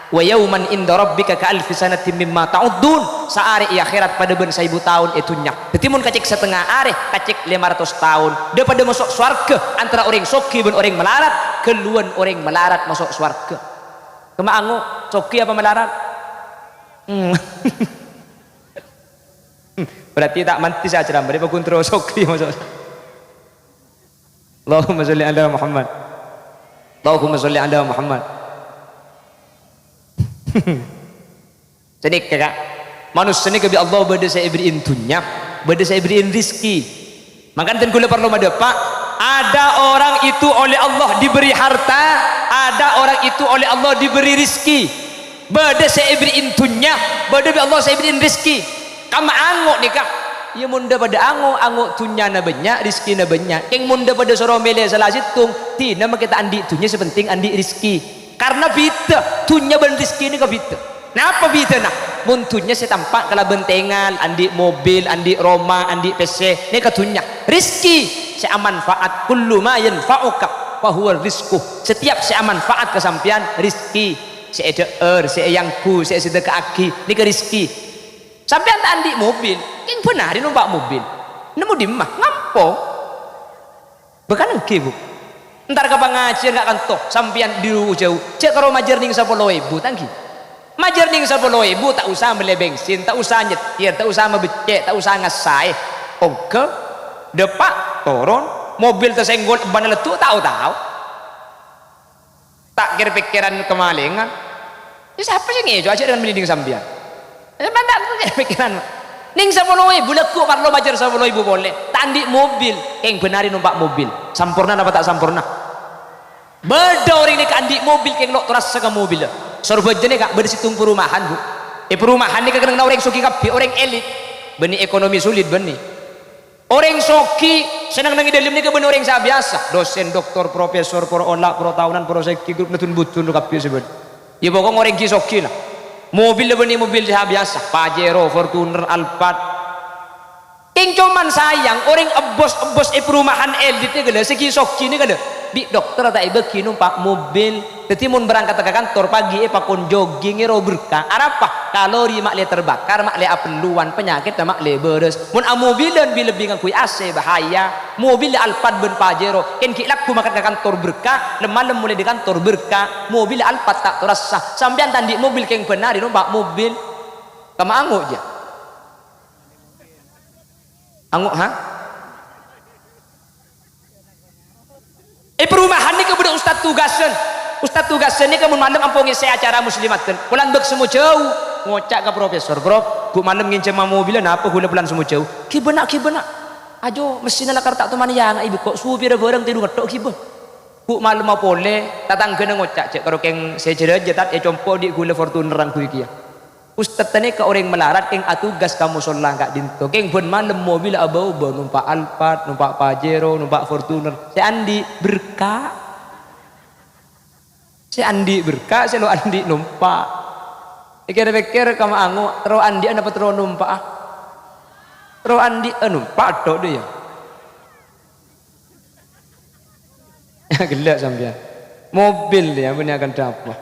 "Wa yauman inda rabbika ka alfi sanatin mimma ta'uddun." Saarè è akhèrat padhâ bân saèbu taon è dhunnya. Dhâddhi, mon kacèk satengnga arè, kacèk lèma ratos taon. Dhâ-padhâ maso' sowarghâ, antara orèng soghi bân orèng malarat, ghâlluwân orèng malarat maso' sowarghâ. Kemma ango', soghi apa malarat? Hmm. Berarti ta' mandhi sè acaramma rè, paggun terro soghi maso'. Allahumma sholli ala Muhammad. Allahumma sholli ala Muhammad. Sanèka, Ka'. Manossa nèka bi' Allah bâdâ sè èberri'in dhunnya, bâdâ sè èberri'in rezeki. Mangkana dhân kaulâ parlo madhâpa', ada orang itu oleh Allah diberi harta, ada orang itu oleh Allah diberi rezeki. Bâdâ sè èberri'in dhunnya, bâdâ bi' Allah sè èberri'in rezeki. Kamma ango' nèka. Iyâ, mon dhâ-padhâ ango', ango' dhunnyana bânnya', rezekkina bânnya'. Kèng mon dhâ-padhâ soro mèlè sala sèttong, dhina makè ta' andi' dhunnya, sè penting andi' rezeki. Karna bhidhâ, dhunnya bân rezeki nèka bhidhâ. Napa bhidhâna? Mon dhunnya sè tampa' kalabân tèngal, andi' mobil, andi' roma, andi' pèssè, nèka dhunnya. Rezeki sè amanfaat, kullu ma yanfa'uka fahuwa rizqu. Setiap sè amanfaat ka sampèyan, rezeki. Sè èdhâ'âr, sè èyangghu, sè èsadheka'aghi, nèka rezeki. Sampèyan ta' andi' mobil, kèng bân arè nompa' mobil. Nemmo dimma? Ngampong. Bâkal engghi, Bu. Entar ka pangajiyân ka' kanto, sampèyan dhi-, jhâu, jhâ' karo majâr nèng sapolo èbu, ta' engghi? Majâr nèng sapolo èbu, ta' osa mellè bensin, ta' osa nyètir, ta' osa mabeccè', ta' osa ngassaè. Ongghâ, dâpa', toron, mobil tasenggol ebbhâna leddhu', ta' o-tao. Ta' kèr-pèkkèran kamalèngan. Yâ, sapa sè ngèco' ajâ' dengan mending sampèyan? Sampèyan ta' kèr-pèkkèran, Pak. Nèng sapolo èbu lagghu' parlo majâr sapolo èbu polè. Ta' andi' mobil, kèng bân arè nompa' mobil. Samporna napa ta' samporna? Bâdâ orèng nèka andi' mobil kèng lo' torassa ka mobilla. Sorbhâjâ nèka bâdâ sèttong perumahan, Bu. È perumahan nèka kennengnganna orèng soghi kabbhi, orèng elit. Bânnè ekonomi sulit bânnè. Orèng soghi sè neng-enneng è dâlem nèka bânnè orèng sè abiyasa. Dosen, doktor, profesor, poro ola', poro taonan, poro sèghi, grup nadun budun kabbhi sè bâdâ. Iyâ pokok orèng ghi' soghi la. Mobilla bânnè mobil sè abiyasa. Pajero, Fortuner, Alphard. Kèng coma sayang, orèng ebbos-ebbos è perumahan elit nèka la, sè ghi' soghi nèka la, bi' dokter ta' èbâghi nompa' mobil. Dhâddhi mon berangkat ka kantor pagi èpakon jogging, èro berkah. Arapa? Kalori ma'lè terbakar, ma'lè apelluwan, panyakèdda ma'lè bârâs. Mon amobilan bi-, lebbi ngangghuy A C, bahaya. Mobil Alphard bân Pajero, kèng ghi' lagghu' mangkat ka kantor berkah, lem-malem molaè dâri kantor berkah. Mobil Alphard ta' torassa. Sampèyan ta' andi' mobil kèng bân arè nompa' mobil. Kama ango' jâ. Ango', ha? È perumahan nèka bâdâ ustad tugasan. Ustad tugasan nèka mon malem ampon ngèssè acara muslimaten. Polana bâk Sèmojâu, ngoca' ka profesor, "Prof, ghu' malem ngènjhâma mobilan, napa ghulâ polana Sèmojâu?" "Ghibâ na', ghibâ na'." "Ajo, messina la karta' toman èyanga'i bi' ko' supirra bhârâng tèdhung ngetto' ghibâ." Ghu' malemma polè, tatangghâna ngoca', "Jhâ' karo kèng sè jârâjâ, Tad, è compo' andi' ghulâ Fortuner angghuy kèya." Ustad nèka orèng malarat kèng atugas ka mosolla ka'dinto. Kèng bân malem mobilla abâ-obâ, nompa' Alphard, nompa' Pajero, nompa' Fortuner. Sè andi' berkah. Sè andi' berkah, sè lo' andi' nompa'. Èkèr-pèkkèr kama ango', terro andi'â napa terro nompa'a? Terro andi'â nompa' tho' dâ' iyâ. Ghellâ' sampèyan. Mobil ya, bânnè akan dâpa'.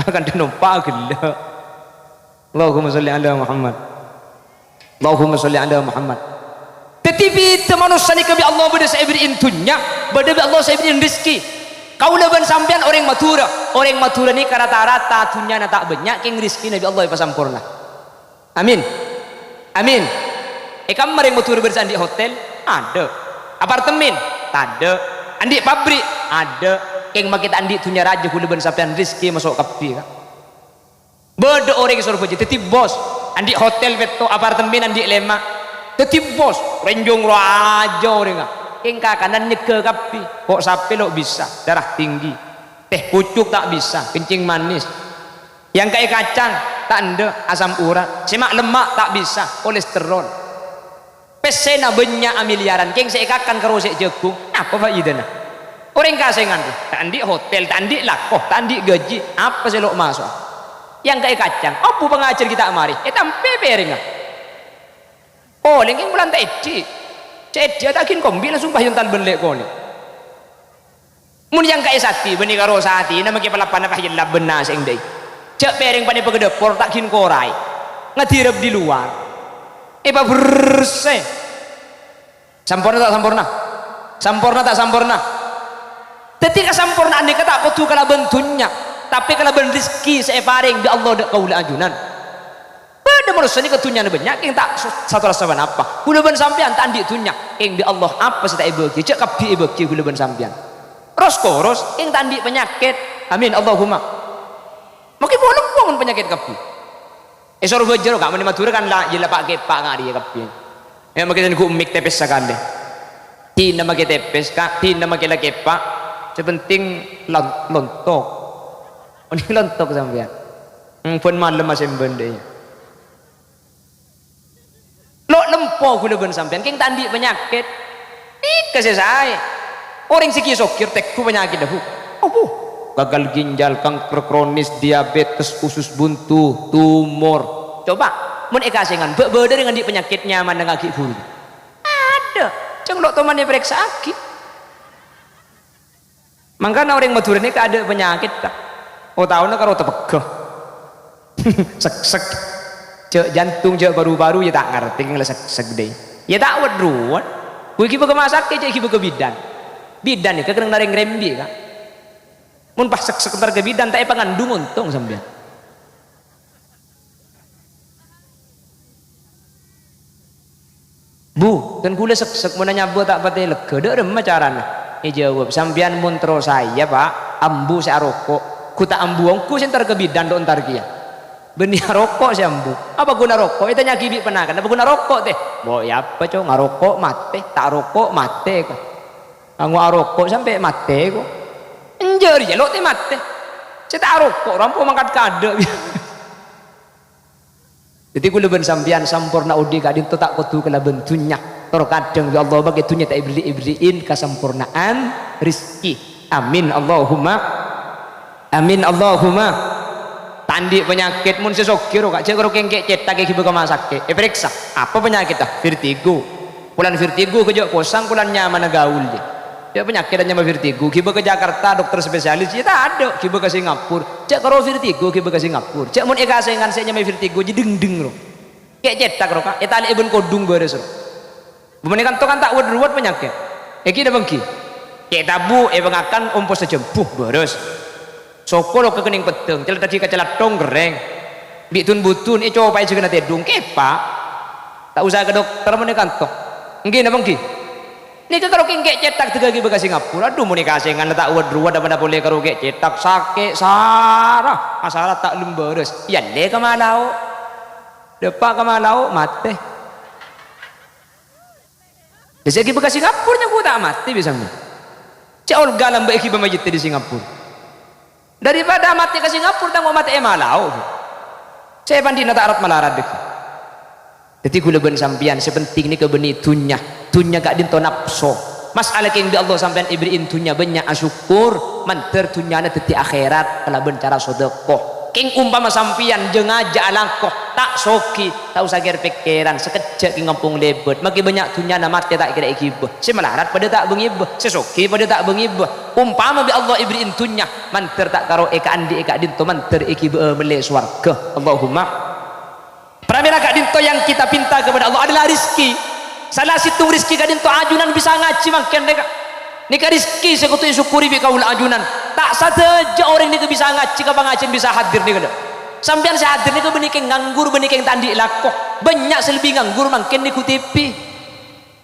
Akan dâ-, nompa' ghellâ'. Allahumma sholli ala Muhammad. Allahumma sholli ala Muhammad. Dhâddhi bhidhâ manossa nèka bi' Allah bâdâ sè èberri'in dhunnya, bâdâ bi' Allah sè èberri'in rezeki. Kaulâ bân sampèyan orèng Madhurâ. Orèng Madhurâ nèka rata-rata dhunnyana ta' bânnya', kèng rezekina bi' Allah èpasamporna. Amin. Amin. È kamma rèng Madhurâ bâdâ sè andi' hotel? Adâ'. Apartemen? Tadâ'. Andi' pabrik? Adâ'. Kèng makè ta' andi' dhunnya rajâ ghulâ bân sampèyan, rezeki maso' kabbhi, Ka'. Bâdâ orèng è Sorbhâjâ dhâddhi bos, andi' hotel pètto', apartemen andi' lèma'. Dhâddhi bos, renjong rajâ orèngnga. Kèng kakanan nyegghâ kabbhi. Ko' sapè lo' bisa, darah tinggi. Tèh pucuk ta' bisa, kencing manis. Èangka'è kacang, ta' endâ', asam urat. Sè ma'-lemma' ta' bisa, kolesterol. Pèssèna bânnya' amilyaran, kèng sè èkakan karo sè jhâghung, apa faidana? Orèng kasèngan, ta' andi' hotel, ta' andi' lako, ta' andi' gaji, apa sè lo' maso'a? Èangka'è kacang, abu pangajhâr ghi' ta' marè, ètampè pèrèngnga. Polè kèng bulân ta' èdhi'. Cè' èdhi'â ta' ghin kombi langsung pahyun talbân lè' kolè'. Mon èangka'è satè, bânnè karo satèna makè palabbhâna pahyun labbhân nasè'eng dâi. Jhâ' pèrèng panèka ka dâpor ta' ghin koraè. Ngadirep di luar. Èpabersè. Samporna ta' samporna? Samporna ta' samporna? Dhâddhi kasampornaan nèka ta' kodhu kalabân dhunnya, tapè kalabân rezeki sè èparèng bi' Allah dâ' kaulâ ajunan. Bâdâ manossa nèka dhunnyana bânnya', kèng ta' so-, satorassa ponapa. Ghulâ bân sampèyan ta' andi' dhunnya, kèng bi' Allah apa sè ta' èbâghi, jhâ' kabbhi èbâghi ghulâ bân sampèyan. Ros-koros, kèng ta' andi' panyakèt. Amin, Allahumma. Makè polong mon panyakèt kabbhi. È Sorbhâjâ ro, Ka', mon è Madhurâ kan la, iyâ la pa'-kèpa' nga' rèya kabbhi. Yâ, makè sen ghu' mik tèpès sakalè. Dina makè tèpès, Ka', dina makè la kèpa'. Sè penting lon-, lontok. Mending lontok sampèyan. Hmm, bân malem asèmbân dâ' iyâ. Lo' lempo ghulâ bân sampèyan, kèng ta' andi' panyakèt. Nèka sè saè. Orèng sè ghi' soghi tèngghu panyakèt, Bu. Abu. Gagal ginjal, kanker kronis, diabetes, usus buntu, tumor. Coba, mon è kasèngan, bâ-, bâdâ orèng andi' panyakèt nyaman nangaghi buru. Adâ. Jhâng lo' toman èparèksa'aghi. Mangkana orèng Madhurâ nèka adâ' panyakèt, ta'? Otabâna karo tepegghâ. Seksek. Jhâ' jantung, jhâ' paru-paru, yâ ta' ngartè kèng la seksek dâi. Yâ ta' wet-ruwet. Ghu ghibâ ka masakè, jhâ' ghibâ ka bidan. Bidan nèka kennengnganna rèng rembi', Ka'. Mon pas seksek entar ka bidan, ta' èpangandung ontong sampèyan. "Bu, dân ghulâ seksek, mon anyabâ ta' patè lega, dâ' remma carana?" Èjâwâb, "Sampèyan mon terro saè, Pa', ambu sè aroko'. Ghu ta' ambu ongghu sè entar ka bidan, lo' entar kèya." Bânnè aroko' sè ambu. Apa ghuna roko'? Ètanya'aghi bi' ponakan, apa ghuna roko', tè? Bo, iyâ apa, Co'? Ngaroko' matè, ta' aroko' matè, ko. Nganggo aroko' sampè' matè, ko. Enjâ' rèya lo' tè matè. Sè ta' aroko' rampo mangkat ka adâ'. Dhâddhi, kaulâ bân sampèyan samporna odi' ka'dinto ta' kodhu kalabân dhunnya. Tor kadhâng, "Ya Allah, bâghi dhunnya ta' èberri'-èberri'in kasamporna'an rejhekkè." Amin, Allahumma amin, Allahumma. Ta' andi' panyakèt, mon sè soghi ro, Ka', jhâ' karo kèngkè' cètak èghibâ ka rumah sakit, èparèksa. Apa panyakètta? Vertigo. Polana vertigo ghâ' jhâ' posang, polana nyamana gaul, jâ. Jhâ' panyakèt nyama vertigo, ghibâ ka Jakarta, dokter spesialis, jâ tadâ', ghibâ ka Singapura. Jhâ' karo vertigo, ghibâ ka Singapura. Jhâ' mon èkasèngan sè nyama vertigo, jâ dingding, ro. Kè' cètak, ro, Ka', ètalè'è bân kodhung bârâs, ro. Bânnè kanto kan ta' wet-ruwet panyakèt. Èngghi napa èngghi? Cè' tabu' èpangakan ompo sajhâm, bu, bârâs. Soko lo' ka kennèng peddhâng, caladdhâghi ka calathong, kerrèng. Bi' dun-budun, ècopaè jhâghâna tèdung, kèpa'. Ta' usa ka dokter mon è kanto. Èngghi napa èngghi? Nèka karo kèngkè' cètak dâgghâghi bâ ka Singapura. Adhu, mon èkasèngan la ta' wet-ruwet, apana polè karo kè' cètak, sakè', sara. Asara ta' lem bârâs. Iyâ, lè ka Malao. Dâpa' ka Malao, matè. Jâ' sè èghibâ ka Singapura nyangghu ta' matè bi' sampèyan. Cè' olga lambâ' èghibâ majittè di Singapura. Daripada matè ka Singapura, tangghu matè è Malao. Sè pandi'na ta' arep malarat dhâggi'. Dhâddhi, kaulâ bân sampèyan sè penting nèka bânnè dhunnya. Dhunnya ka'dinto napso. Mas'ala kèng bi' Allah sampèyan èberri'in dhunnya bânnya', asokkor, mandhâr dhunnyana dhâddhi akhèrat kalabân cara sodakoh. Kèng umpama sampèyan jhâ' ngajhâ' alako, ta' soghi, ta' usa kèr-pèkkèran, sakejjhâ' kèng ngampong lèbât, makè bânnya' dhunnyana matè ta' kèra èghibâ. Sè malarat padâ ta' bângèbâ, sè soghi padâ ta' bângèbâ. Umpama bi' Allah èberri'in dhunnya, mandhâr ta' karo èkaandi' è ka'dinto, mandhâr èghibâ'â mellè sowarghâ. Allahumma. Pramèla ka'dinto yang kita pinta kepada Allah adalah rizki. Sala sèttong rizki ka'dinto ajunan bisa ngajhi mangkèn, nèka. Nèka rizki sè kodhu èsokkori bi' kaulâ ajunan. Ta' sadhâjâ orèng nèka bisa ngajhi ka pangajhiân bisa hadir nèka, dâ'. Sampèyan sè hadir nèka bânnè kèng nganggur, bânnè kèng ta' andi' lako. Bânnya' sè lebbi nganggur mangkèn nèghu T V.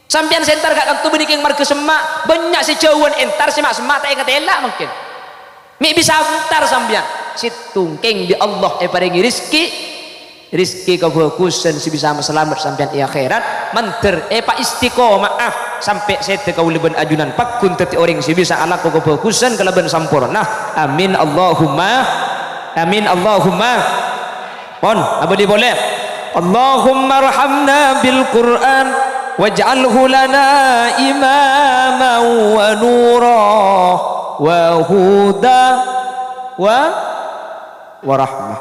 Sampèyan sè entar ka kanto bânnè kèng marghâ semma'. Bânnya' sè jhâuwân entar, sè ma'-semma' ta' èkatèla mangkèn. Mè' bisa entar sampèyan. Sèttong kèng bi' Allah èparèngè rizki. Rizki kabhâghusân sè bisa masalamet sampèyan è akhèrat, mandhâr èpaistiqomah sampè' sèdhâ kaulâ bân ajunan pagghun dhâddhi orèng sè bisa alako kabhâghusân kalabân samporna. Amin, Allahumma amin, Allahumma. Pon, abâli polè. Allahummarhamna bil Qur'an waj'alhu lana imaman wa nura wa huda wa, wa rahmah.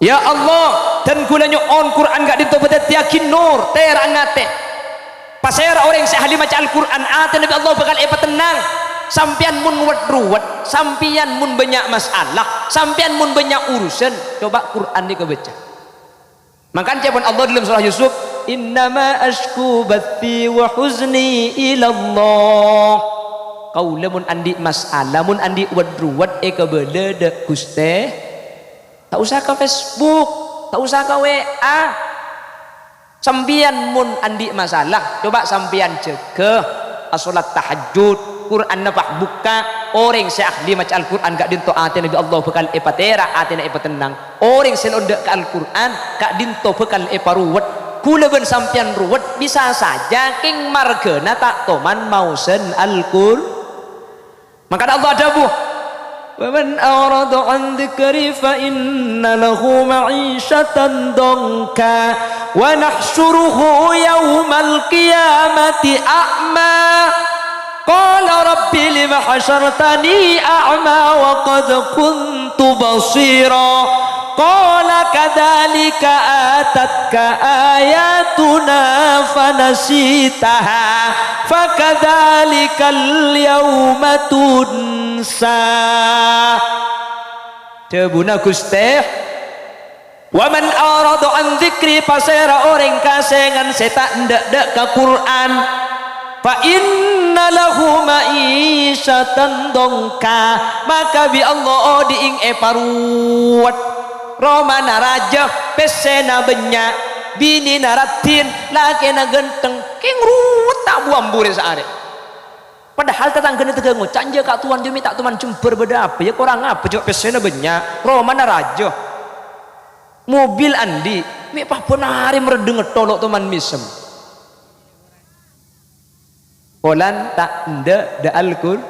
Ya Allah, dân kaulâ nyo'on Qur'an ka'dinto padhâddhiyâghi nur, tèra'na atè. Pasèra orèng sè ahli maca Al-Qur'an, atèna bi' Allah bhâkal èpatennang. Sampèyan mon wet-ruwet, sampèyan mon bânnya' masalah, sampèyan mon bânnya' urusan, coba Qur'an nèka bâca. Mangkana ca'èpon Allah dâlem surah Yusuf, "Innama asyku bathi wa huzni ilallah." Kaulâ mon andi' masalah, mon andi' wet-ruwet èkabâlâ dâ' Ghustè. Ta' usa ka Facebook, ta' usa ka W A. Sampèyan mon andi' masalah, coba sampèyan jâgâ asholat tahajjud, Qur'anna pas bukka'. Orèng sè ahli maca Al-Qur'an ka'dinto atèna bi' Allah bhâkal èpatèra', atèna èpatennang. Orèng sè lo' endâ' ka Al-Qur'an ka'dinto bhâkal èparuwet. Kaulâ bân sampèyan ruwet, bisa sajâ kèng marghâna ta' toman maosan Al-Qur-, Mangkana Allah adhâbu, "Wa man a'rada 'an dzikri fa inna lahu ma'isyatan dhanka wa nahsyuruhu yaumal qiyamati a'ma. Qala rabbi lima hasyartani a'ma wa qad kuntu basira." Qala kadzalika atatka ayatuna fanasitaha fakadzalikal yauma tunsa. Dhâbuna Ghustè, "Wa man a'rada 'an dzikri," pasèra orèng kasèngan sè ta' endâ'-dâ' ka Qur'an, "fa inna lahu ma'isyatan dhanka," maka bi' Allah odi'na èparuwet. Romana rajâ, pèssèna bânnya', binèna raddhin, lakèna ghântheng, kèng ruwet ta' bu-ambu rè saarè. Padahal tatangghâna tèghâ ngoca', "Enjâ' ka' towan jâ' mè' ta' toman jembhâr bâdâ apa, yâ korang apa, jhâ' pèssèna bânnya', romana rajâ." Mobil andi', mè' pabân arè marèddhâng tolo' toman mèsem. Polana ta' endâ' dâ' Al-Qur-,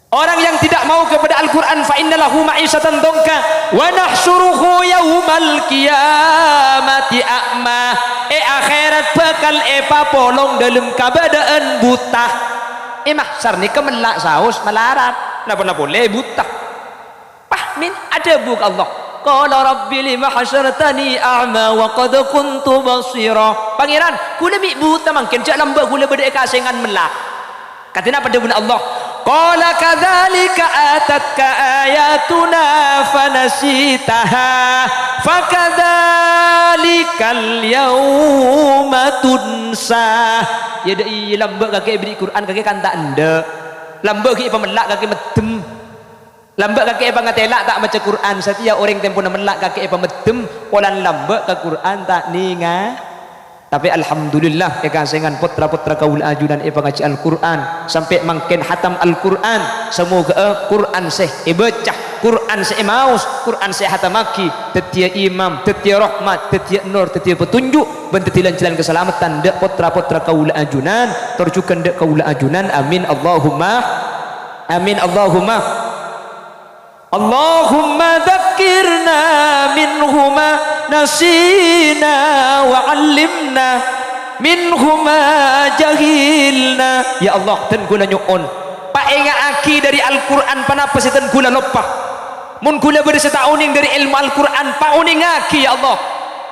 Orang yang tidak mau kepada Al-Qur'an, fa inna lahu ma'isyatan dhanka, wa nahsyuruhu yaumal qiyamati a'ma. È akhèrat bhâkal èpapolong dâlem kabâdâ'ân buta. È mahsyar nèka mella' saos malarat, napa-napa polè buta. Pahmin, adhâbu ka Allah, "Qala Rabbi lima hasyartani a'ma wa qad kuntu basira." Pangèran, kaulâ mè' buta mangkèn, jhâ' lambâ' kaulâ bâdâ è kasèngan mella'. Kadhi napa dhâbuna Allah? "Qala kadzalika atatka ayatuna fanasitaha, fakadzalikal yauma tunsa." Yâ, dâ' iyâ, lambâ' kakè èberri' Qur'an, kakè kan ta' endâ'. Lambâ' ghi' èpamella' kakè meddhem. Lambâ' kakè èpangatèla' ta' maca Qur'an, satèya orèng tempona mella' kakè èpameddhem, polana lambâ' ka Qur'an ta' nènga-. Tapè alhamdulillah, è kasèngan pottra-pottra kaulâ ajunan èpangajhi Al-Qur'an, sampè' mangkèn hatam Al-Qur'an. Samoghâ'â Qur'an sè èbâca, Qur'an sè èmaos, Qur'an sè èhatammaghi, dhâddhiyâ imam, dhâddhiyâ rahmat, dhâddhiyâ nur, dhâddhiyâ petunjuk, bân dhâddhi lan-jhâlân kasalameddhân dâ' pottra-pottra kaulâ ajunan, tor jhughân dâ' kaulâ ajunan. Amin, Allahumma amin, Allahumma. Allahumma dzakkirna minhuma nasina wa 'allimna minhuma jahilna. Ya Allah, dân kaulâ nyo'on, paènga'aghi dâri Al-Qur'an ponapa sè dân kaulâ loppa. Mon kaulâ bâdâ sè ta' onèng dâri èlmo Al-Qur'an, paonèngaghi, ya Allah.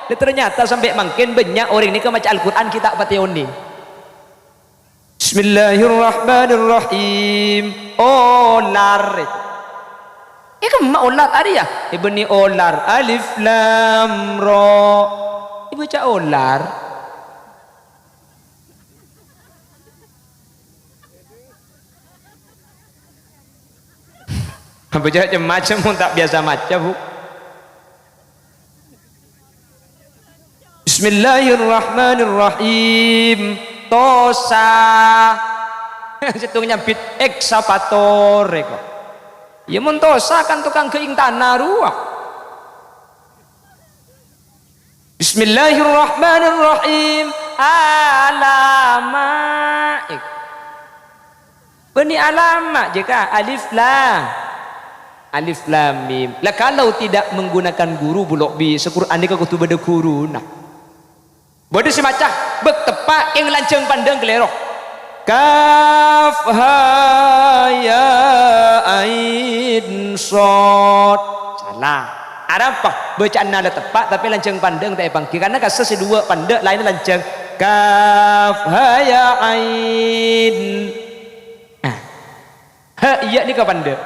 Lah, ternyata sampè' mangkèn bânnya' orèng nèka maca Al-Qur'an ghi' ta' patè onèng. Bismillahirrahmanirrahim. Olar. È kemma olar, arèya. È bânnè olar. Alif lam ra. Èbâca olar. Abâca cem-macem, mon ta' biyasa maca, Bu. Bismillahirrahmanirrahim. Tosa. Sèttong nyambit ekskavator, èko. Ya, mon tosa kan tokang ghâ'ing tana rowa. Bismillahirrahmanirrahim. Alama. Bânnè alama, jhâ' ka alif lam. Alif lam mim. Lah, kalau tidak menggunakan guru, bulâ bisa Qur'an nèka kodhu bâdâ ghuruna. Bâdâ sè maca, bâk teppa' kèng lanjhâng pandâng kalèro. Kaf ha ya ain shad. Sala. Arapa? Bâca'anna la teppa', tapè lanjhâng pandâng ta' èpangghi. Karna kassa sè duwâ' pandâ' laènna lanjhâng. Kaf ha ya ain. Nah. Ha iyâ nèka pandâ'.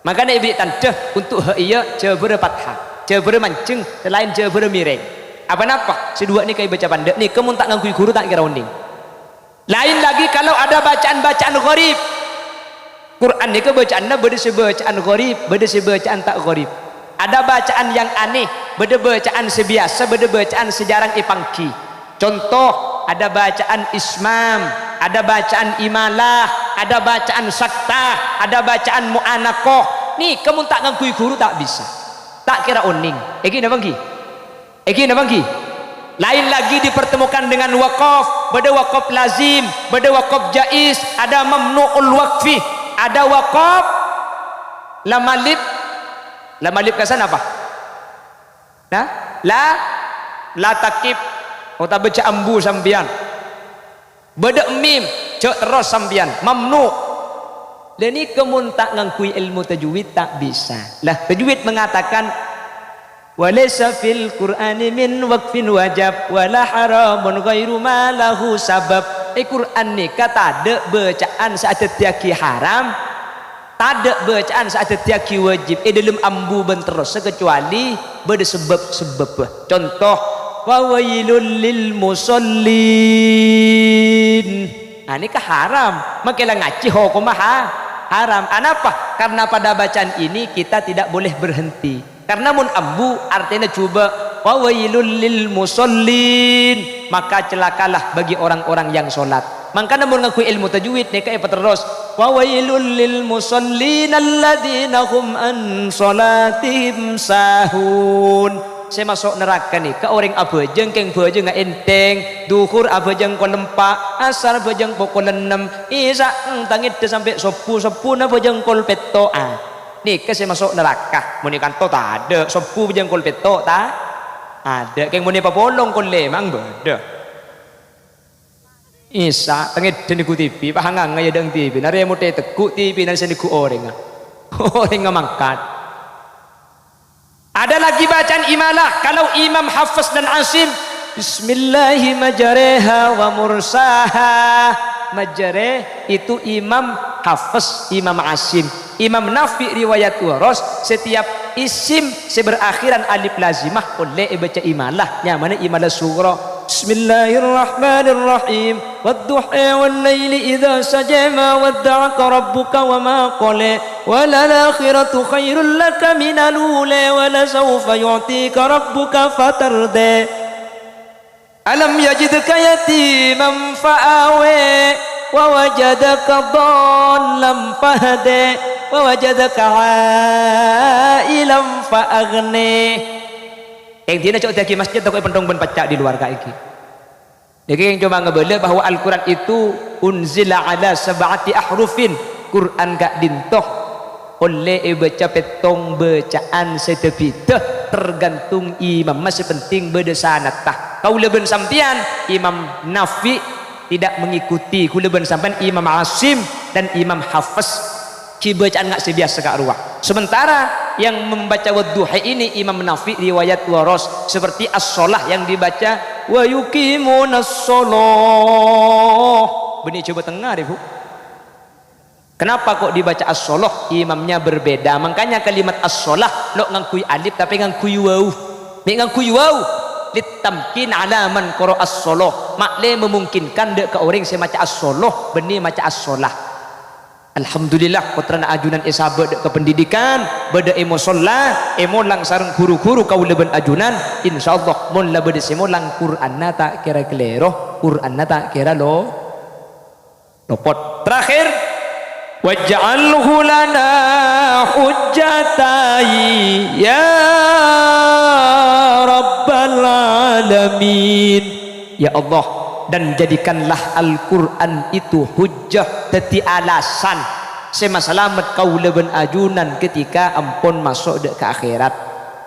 Makana èberri' tandhâ untuk ha iyâ jhâbârâ fathah, jhâbârâ manjheng, sè laèn jhâbârâ mèrèng. Apa napa? Sè duwâ' nèka èbâca pandâ'. Nèka mon ta' ngangghuy ghuru ta' kèra onèng. Lain lagi kalau ada bacaan-bacaan gharib. Qur'an nèka bâca'anna bâdâ sè bâca'an gharib, bâdâ sè bâca'an ta' gharib. Ada bacaan yang aneh, bâdâ bâca'an sè biyasa, bâdâ bâca'an sè jhârâng èpangghi. Conto, ada bacaan ismam, ada bacaan imalah, ada bacaan saktah, ada bacaan mu'anaqoh. Nèka mon ta' ngangghuy ghuru ta' bisa. Ta' kèra onèng. Èngghi napa èngghi? Èngghi napa èngghi? Lain lagi dipertemukan dengan waqaf. Bâdâ waqaf lazim, bâdâ waqaf jaiz, ada mamnu'ul waqfi, ada waqaf lam alif. Lam alif kassa napa? Nah, la, la taqif, otabâ jhâ' ambu sampèyan. Bâdâ mim, jhâ' terros sampèyan, mamnu'. Lah nèka mon ta' ngangghuy èlmo tajwid ta' bisa. Lah, tajwid mengatakan, "Wa laisa fil Qur'ani min waqfin wajab, wa la haramun ghairu ma lahu sabab." È Qur'an nèka tadâ' bâca'an sè adhâddhiyâghi haram, Tadâ' bâca'an sè adhâddhiyâghi wajib è dhâlem ambu bân terros, sakecuali bâdâ sabâb-sabâbbhâ. Conto, "Fawailul lil musallin." Nah, nèka haram. Makè la ngajhi hokomma ha-, haram. Anapa? Karena pada bacaan ini kita tidak boleh berhenti. Karena mon ambu artèna jhubâ', "Fawailul lil musallin." Maka celakalah bagi orang-orang yang sholat. Mangkana mon ngangghuy èlmo tajwid nèka èpaterros, "Fawailul lil musallin alladzina hum an shalatihim sahun." Sè maso' naraka nèka orèng abhâjâng kèng bhâjângnga ènthèng, dhuhur abhâjâng kol empa', asar abhâjâng pokol ennem, isya' tangèdhâ sampè' sobbhu, sobbhuna abhâjâng kol pètto'. Ah, nèka sè maso' naraka. Mon è kanto tadâ', sobbhu abhâjâng kol pètto' ta-, adâ'. Kèng mon è papolong kol lèma' bâdâ. Isya', tangèdhâ nèghu T V, pahanganga ya dâng T V, narè motè tegghu' T V, narè sè nèghu orèngnga. Orèngnga mangkat. Ada lagi bacaan imalah, kalau Imam Hafs dan Asim, "Bismillahi majreha wa mursaha." Majreh itu Imam Hafs, Imam Asim. Imam Nafi' riwayat Waros, setiap isim sè berakhiran alif lazimah ollè èbâca imalah, nyamana imalah sughra. Bismillahirrahmanirrahim. Wadduha wal laili idza saja, ma wadda'aka rabbuka wa ma qala. Walal akhiratu khairul laka minal ula, wa lasawfa yu'tika rabbuka fatarda. Alam yajidka yatiman fa'awa, wa wajadaka dhallan fahada, wa wajadaka 'ailan fa'aghna. Kèng dinah ca'na dhâggi' masjid tako' èpènthong bân pacca' di luar ka'èngghi. Nèkè kèng coma ngabâlâ bahwa Al-Qur'an itu unzila ala sab'ati ahrufin. Qur'an ka'dinto ollè èbâca pèttong bâca'an sè bhidhâ, tergantung imamma, sè penting bâdâ sanatta. Kaulâ bân sampèyan, Imam Nafi' tidak mengikuti, kaulâ bân sampèyan Imam Asim dan Imam Hafs. Ghi bâca'an nga' sè biyasa ka' rowa. Sementara yang membaca Wadduha ini Imam Nafi' riwayat Waros, seperti As-Shalah yang dibaca, "Wa yuqimunas Shalah." Bânnè Jawa Tengah rè, Bu. Kenapa kok dibaca As-Shalah? Imamnya berbeda. Makanya kalimat As-Shalah lo' ngangghuy alif tapè ngangghuy waw. Mè' ngangghuy waw? Litamkin ala man qara'a As-Shalah. Ma'lè memungkinkan dâ' ka orèng sè maca As-Shalah, bânnè maca As-Shalah. Alhamdulillah, pottrana ajunan èsabâ' dâ' ka pendidikan, bâdâ è mosolla, èmolang sareng ru-ghuru kaulâ bân ajunan. Insyaallah, mon la bâdâ sè molang, Qur'anna ta' kèra kalèro, Qur'anna ta' kèra lo-, lopot. Terakhir, "Waj'alhu lana hujjatan ya rabbal alamin." Ya Allah, dan jadikanlah Al-Qur'an itu hujjah, dhâddhi alasan sè masalamet kaulâ bân ajunan ketika ampon maso' dâ' ka akhèrat.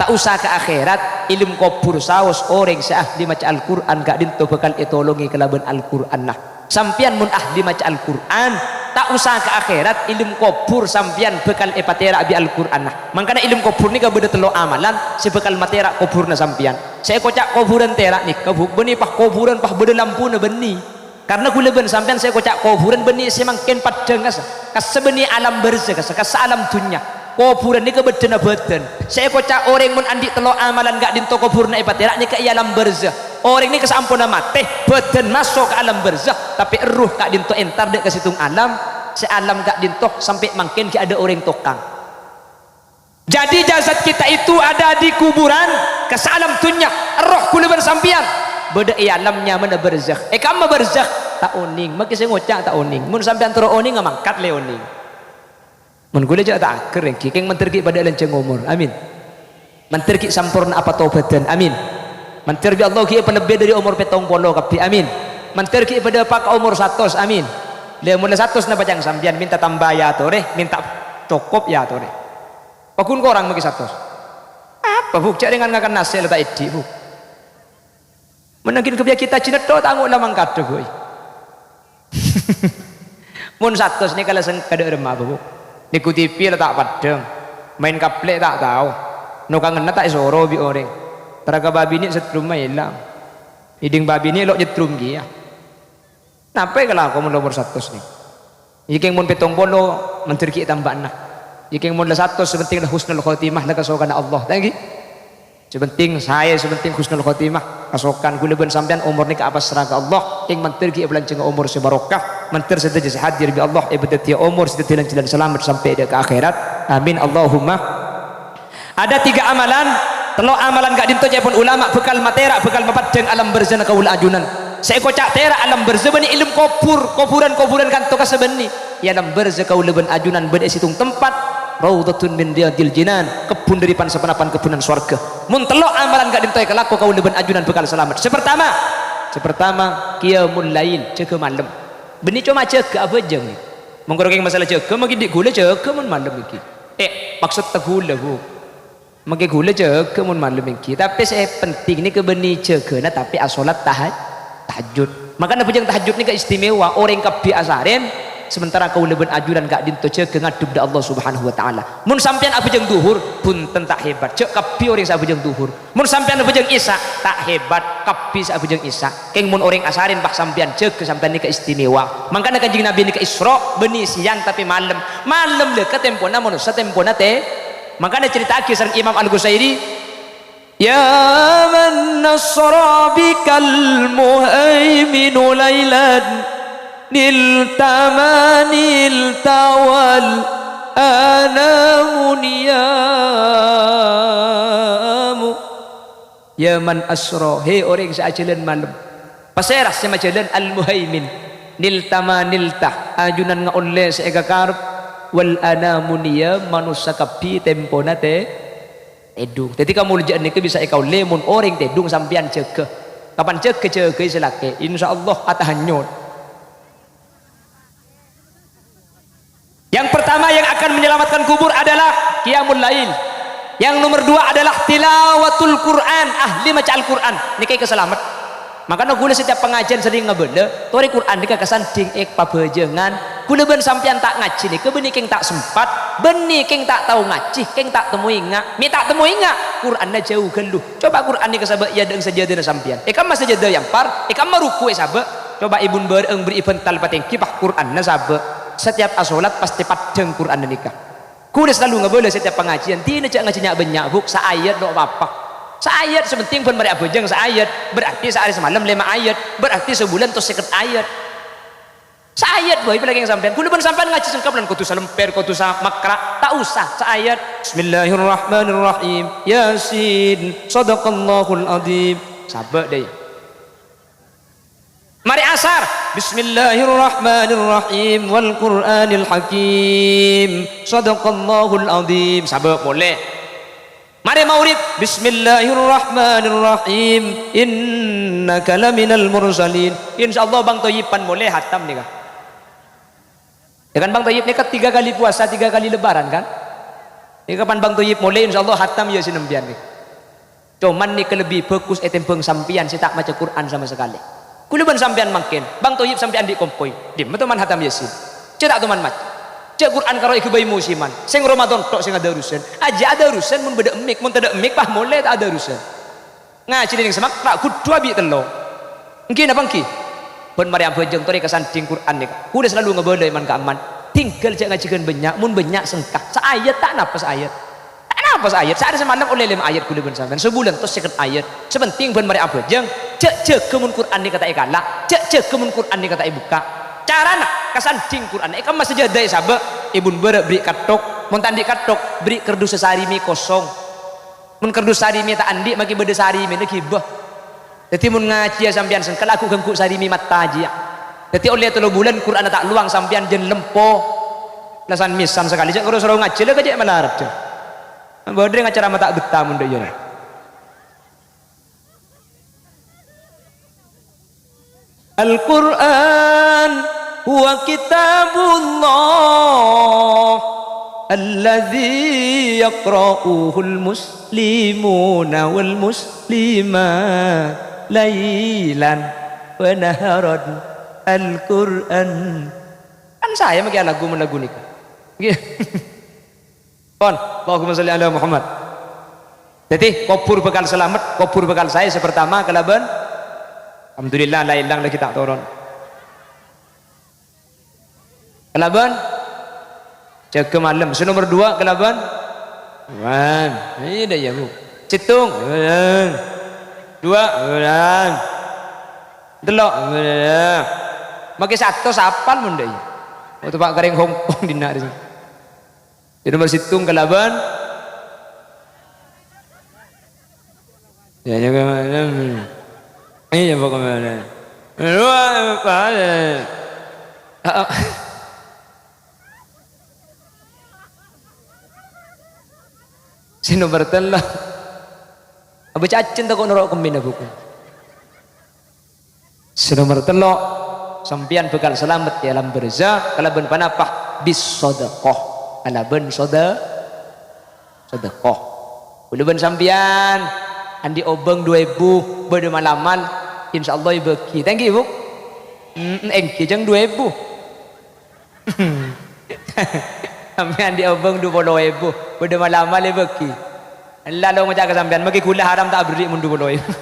Ta' osa ka akhèrat, è alam kobhur saos orèng sè ahli maca Al-Qur'an ka'dinto bhâkal ètolongè kalabân Al-Qur'anna. Sampèyan mon ahli maca Al-Qur'an, ta' osa ka akhèrat, è alam kobhur sampèyan bhâkal èpatèra' bi' Al-Qur'anna. Mangkana è alam kobhur nèka bâdâ tello' amalan sè bhâkal matèra' kobhurna sampèyan. Sè èkoca' kobhurân tèra' nèka, Bu, bânnè pas kobhurân pas bâdâ lampuna bânnè. Karna kaulâ bân sampèyan sè èkoca' kobhurân bânnè sè mangkèn paddhâng kassa, kassa bânnè alam barzakh kassa, kassa alam dhunnya. Kobhurân nèka bâddhâna bâdân. Sè èkoca' orèng mon andi' tello' amalan ka'dinto kobhurna èpatèra' nèka è alam barzakh. Orèng nèka saamponna matè, bâdân maso' ka alam barzakh, tapè erruh ka'dinto entar dâ' ka sèttong alam, sè alam ka'dinto sampè' mangkèn ghi' adâ' orèng tokang. Jadi jasad kita itu ada di kuburan, kassa alam dhunnya, erroh kaulâ bân sampèyan bâdâ è alam nyamana barzakh. È kamma barzakh, ta' onèng, makè sè ngoca' ta' onèng. Mon sampèyan terro onèng, mangkat lè onèng. Mon kaulâ jhâ' ta' aghâr èngghi, kèng mandhâr ghi' padâ lanjhâng omor. Amin. Mandhâr ghi' samporna apatobhâdhân. Amin. Mandhâr bi' Allah ghi' èpalebbhi dâri omor pèttong polo kabbhi. Amin. Mandhâr ghi' padâ apa' ka omor satos. Amin. Lha, mon la satos napa ca'na sampèyan, mènta tamba èyatorè, mènta cokop èyatorè. Paghun korang makè satos. Apa, Bu'? Jhâ' rèngan ngakan nasè' la ta' èdhi', Bu'. Mon angghi' ghâbâyyâ kita jinetto ta' ngola mangkadhâ, Bu'. Mon satos nèka la sengka dâ' remma, Bu'. Nèghu T V la ta' paddhâng. Maèn kaplè' ta' tao. Nokangenna ta' èsoro bi' orèng. Tara ka bâbinè' setrum maèlang. Èdhing bâbinè' lo' nyetrum kèya. Napa èkalako mon la omor satos nèka? Iyâ kèng mon pèttong polo, mandhâr ghi' tambâna. Iyâ kèng mon la satos, sè penting la husnul khotimah, la kasokanna Allah. Ta' èngghi? Sè penting saè, sè penting husnul khotimah. Kasokan kaulâ bân sampèyan omor nèka apasra ka Allah. Kèng mandhâr ghi' èpalanjhângnga omor sè barokah. Mandhâr sadhâjâ sè hadir bi' Allah èpadhâddhiyâ omor sè dhâddhi lan-jhâlân salamet sampè' dâ' ka akhèrat. Amin. Allahumma. Ada tiga amalan, tello' amalan ka'dinto ca'èpon ulama bhâkal matèra', bhâkal mapaddhâng alam barzakhna kaulâ ajunan. Sè èkoca' tèra' alam barzah bânnè èlem kobhur, kobhurân-kobhurân kanto ka sabânnè. È alam barzah kaulâ bân ajunan bâdâ è sèttong tempat, raudhatun min riyadil jinan, kebbhun dâri pan-saponapan kebbhunan sowarghâ. Mon tello' amalan ka'dinto èkalako kaulâ bân ajunan bhâkal salamet. Sè partama, sè partama, qiyamul lail, jâgâ malem. Bânnè coma jâgâ abhâjâng. Mon karo kèng masalah jâgâ, mangkèn dhi' ghulâ jâgâ mon malem ènggi. Eh, maksod ta' ghulâ, Bu. Mangkèn ghulâ jâgâ mon malem ènggi. Tapè sè pentèng nèka bânnè jâgâna tapè asolat taha-, tahajjud. Mangkana abhâjâng tahajjud nèka istimewa, orèng kabbhi asarèn, sementara kaulâ bân ajunan ka'dinto jâgâ ngadhep dâ' Allah Subhanahu wa Ta'ala. Mon sampèyan abhâjâng dhuhur, bhunten ta' hebat. Jâ' kabbhi orèng sè abhâjâng dhuhur. Mon sampèyan abhâjâng isya, ta' hebat, kabbhi sè abhâjâng isya. Kèng mon orèng asarèn, bâh, sampèyan jâgâ, sampèyan nèka istimewa. Mangkana Kanjeng Nabi nèka Isra, bânnè sèyang tapè malem. Malem lè ka tempona manossa, tempona tè-, mangkana ècarèta'aghi sareng Imam Al-Qusairi, "Ya man asra bikal muhaiminu lailan, nilta ma nilta wal anamu niyamu." Ya man asra, he orèng sè ajhâlân malem. Pasèra sè majhâlân? Al-Muhaimin. Nilta ma nilta, ajunan ngaollè sè èkakarep. Wal anamu niyam, manossa kabbhi tempona tè-, tèdung. Dhâddhi, kamoljâ'ân nèka bisa èkaollè mon orèng tèdung sampèyan jâgâ. Kapan jâgâ, jâgâi sè lakè'. Insyaallah atahajjud. Yang pertama yang akan menyelamatkan kubur adalah qiyamul lail. Yang nomor dua adalah tilawatul Quran, ahli maca Al-Quran. Nèka èkasalamet. Mangkana ghulâ setiap pangajiân serrèng ngabâlâ, torè Quran nèka kasandhing è pabhâjângan. Ghulâ bân sampèyan ta' ngajhi nèka bânnè kèng ta' sempat, bânnè kèng ta' tao ngajhi, kèng ta' temmo enga'. Mè' ta' temmo enga', Quranna jâu ghâllu. Coba Quran nèka sabâ' è adâ'na sajâdâna sampèyan. È kamma sajâdâ èyampar, è kamma ruku'è sabâ'. Coba è bun bârâ'eng bâri'i bhântal patèngghi, pas Quranna sabâ'. Setiap asolat pastè paddhâng Quranna nèka. Ghulâ salalu ngabâlâ setiap pangajiân, dina jâ' ngajhi nya'-bânnya', Bu, saayat lo' pa-apa. Saayat, sè pentèng bân marè abhâjâng saayat, berarti saarè samalem lèma' ayat, berarti sabulân tos sèket ayat. Saayat bhâi palakèng sampèyan. Ghulâ bân sampèyan ngajhi sengkep lan kodhu salèmpèr, kodhu samakra'. Ta' osa, saayat. Bismillahirrahmanirrahim. Yasin. Shadaqallahul adzim. Sabâ' dâi. Marè asar. Bismillahirrahmanirrahim. Wal Qur'anil Hakim. Shadaqallahul adzim. Sabâ' molè. Marè maghrib, "Bismillahirrahmanirrahim. Innaka laminal mursalin." Insyaallah Bang Thoyib pan molè hatam nèka. Ya kan, Bang Thoyib nèka tiga kali puasa, tiga kali lebaran kan? Nèka pan Bang Thoyib molè, insyaallah hatam Yasin sampèyan nèka. Coman nèka lebbi bhâghus ètèmbhâng sampèyan sè ta' maca Qur'an sama sakalè. Ghulâ bân sampèyan mangkèn, Bang Thoyib sampèyan dhi' kompoy. Dimma toman hatam Yasin? Jâ' ta' toman maca. Jâ' Qur'an karo èghâbây musiman. Sèng Ramadan tok sè ngadârusan. Ajjhâ' adârusan mon bâdâ emmik, mon tadâ' emmik, pas molè ta' adârusan. Ngajhi neng semak, ta' ghudhu abi' tello'. Ènggi napa ènggi? Bân marè abhâjâng torè kasandhing Qur'an nèka. Ghulâ salalu ngabâlâ è man-ka'emman. Tinggal jâ' ngajhighân bânnya', mon bânnya' sengka. Saayat ta' napa saayat. Ta' napa saayat, saarè samalem ollè lèma' ayat ghulâ bân sampèyan, sabulân tos sèket ayat. Sè pentèng bân marè abhâjâng, jâ', jâgâ mon Qur'an nèka ta' èkala', jâ', jâgâ mon Qur'an nèka ta' èbukka'. Carana, kasandhing Qur'an, è kamma sajâdâ èsabâ', è bun bârâ' bherri' katthok, mon ta' andi' katthok, bherri' kardus sè sarimè kosong. Mon kardus sarimè ta' andi', makè bâdâ sarimèna ghibâ. Dhâddhi mon ngajhiyâ sampèyan sengka, ghu'-ghângghu' sarimè matta jiyâ. Dhâddhi ollè tello bulân Qur'anna ta' lowang sampèyan jân lempo. La san-mèsan sakalè, jâ' karo soro ngajhi, la kajâ' malarat, jâ'. Bâdâ rèng acara ma' ta' bettah mon dâ' iyâ. Al-Qur'an huwa kitabullah alladzi yaqra'uhul muslimuna wal muslimat lailan wa naharan. Al-Qur'an. Kan saya makè lagu mon lagu nèka. Ngghi. Pon, Allahumma sholli ala Muhammad. Dhâddhi, kobhur bhâkal salamet, kobhur bhâkal saè sè partama kalabân, alhamdulillah, la èlang laghi ta' toron. Kalabân jâgâ malem. Sè nomer duwâ' kalabân, wan. Iyâ, dâ' iyâ, Bu. Sèttong, wan. Duwâ', wan. Tello', wan. Makè satos apal mon dâ' iyâ. Waktu Pak Kareng Hongkong dinna' rè. Sè nomer sèttong kalabân. Ya, ya, ya, ya. Iyâ, pokokna. Sè nomer tello'. Abâca ajjhân tako' noro' kemmèna buku. Sè nomer tello', sampèyan bhâkal salamet è alam barzah kalabân ponapa? Bis shadaqah. Kalabân soda-, Sedekah. Kaulâ bân sampèyan andi' obâng du èbu, bâdâ mal-amal, insyaallah èbâgi. Ta' ènggi, Bu? Mm, ènggi, jhâng du èbu. Sampèyan andi' obâng du polo èbu, bâdâ mal-amal èbâgi. Ella lo ngoca' ka sampèyan, maghi ghulâ haram ta' aberri' mon du polo èbu.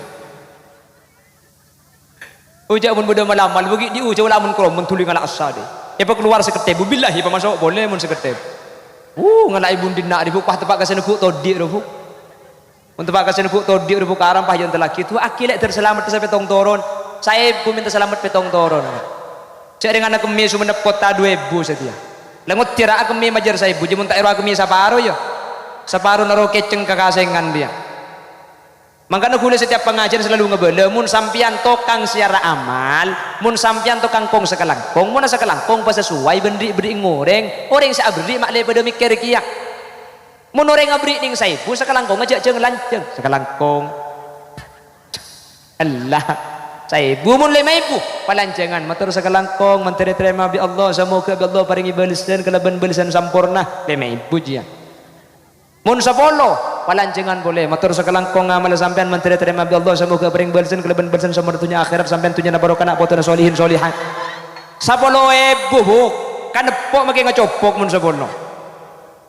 Oca' mon bâdâ mal-amal, bâgi' di oca' la mon kromon dhuli ngala' essa dhi. Èpakalowar sèket èbu, billahi, pamaso' polè mon sèket èbu. Uh, ngala' èbu dinna' dhi, Bu, pas teppa' ka sè neggu' todi' ro, Bu. Mon teppa' ka sè neggu' todi' ro, Bu, karam pas yâ entallaghi. Du'aaghi lè' dâr salamet sè pèttong toron. Saèbu mènta salamet pèttong toron. Jhâ' rèng ana kemmè Sumenep Kottha du èbu satèya. La ngoddhâr a kemmè majâr saèbu, jhâ' mon ta' èro a kemmè saparo yâ. Saparona ro kècèng kakasèngan dhiyâ. Mangkana ghulâ setiap pangajiân salalu ngabâlâ, mon sampèyan tokang siyara amal, mon sampèyan tokang kong-sakalangkong, monna sakalangkong pas sesuai bân ri'-bâri'eng orèng, orèng sè aberri' ma'lè padâ mèkkèr kèya. Mon orèng aberri' nèng saèbu, sakalangkongnga jhâ' jhâng-lanjhâng. Sakalangkong. Ella. Saèbu mon lèma èbu, palanjhângan. Mator sakalangkong, mandhâr ètarèma bi' Allah, samoghâ bi' Allah parèngè bâlessan kalabân bâlessan samporna. Lèma èbu jiyâ. Mon sapolo, palanjhângan polè. Mator sakalangkong amalla sampèyan mandhâr ètarèma bi' Allah, samoghâ parèng bâlessan kalabân bâlessan somor dhunnya akhèrat, sampèyan dhunnyana barokah, na' potona solihin solihat. Sapolo èbu, Bu. Kaneppo' makè ngacopok mon sapolo.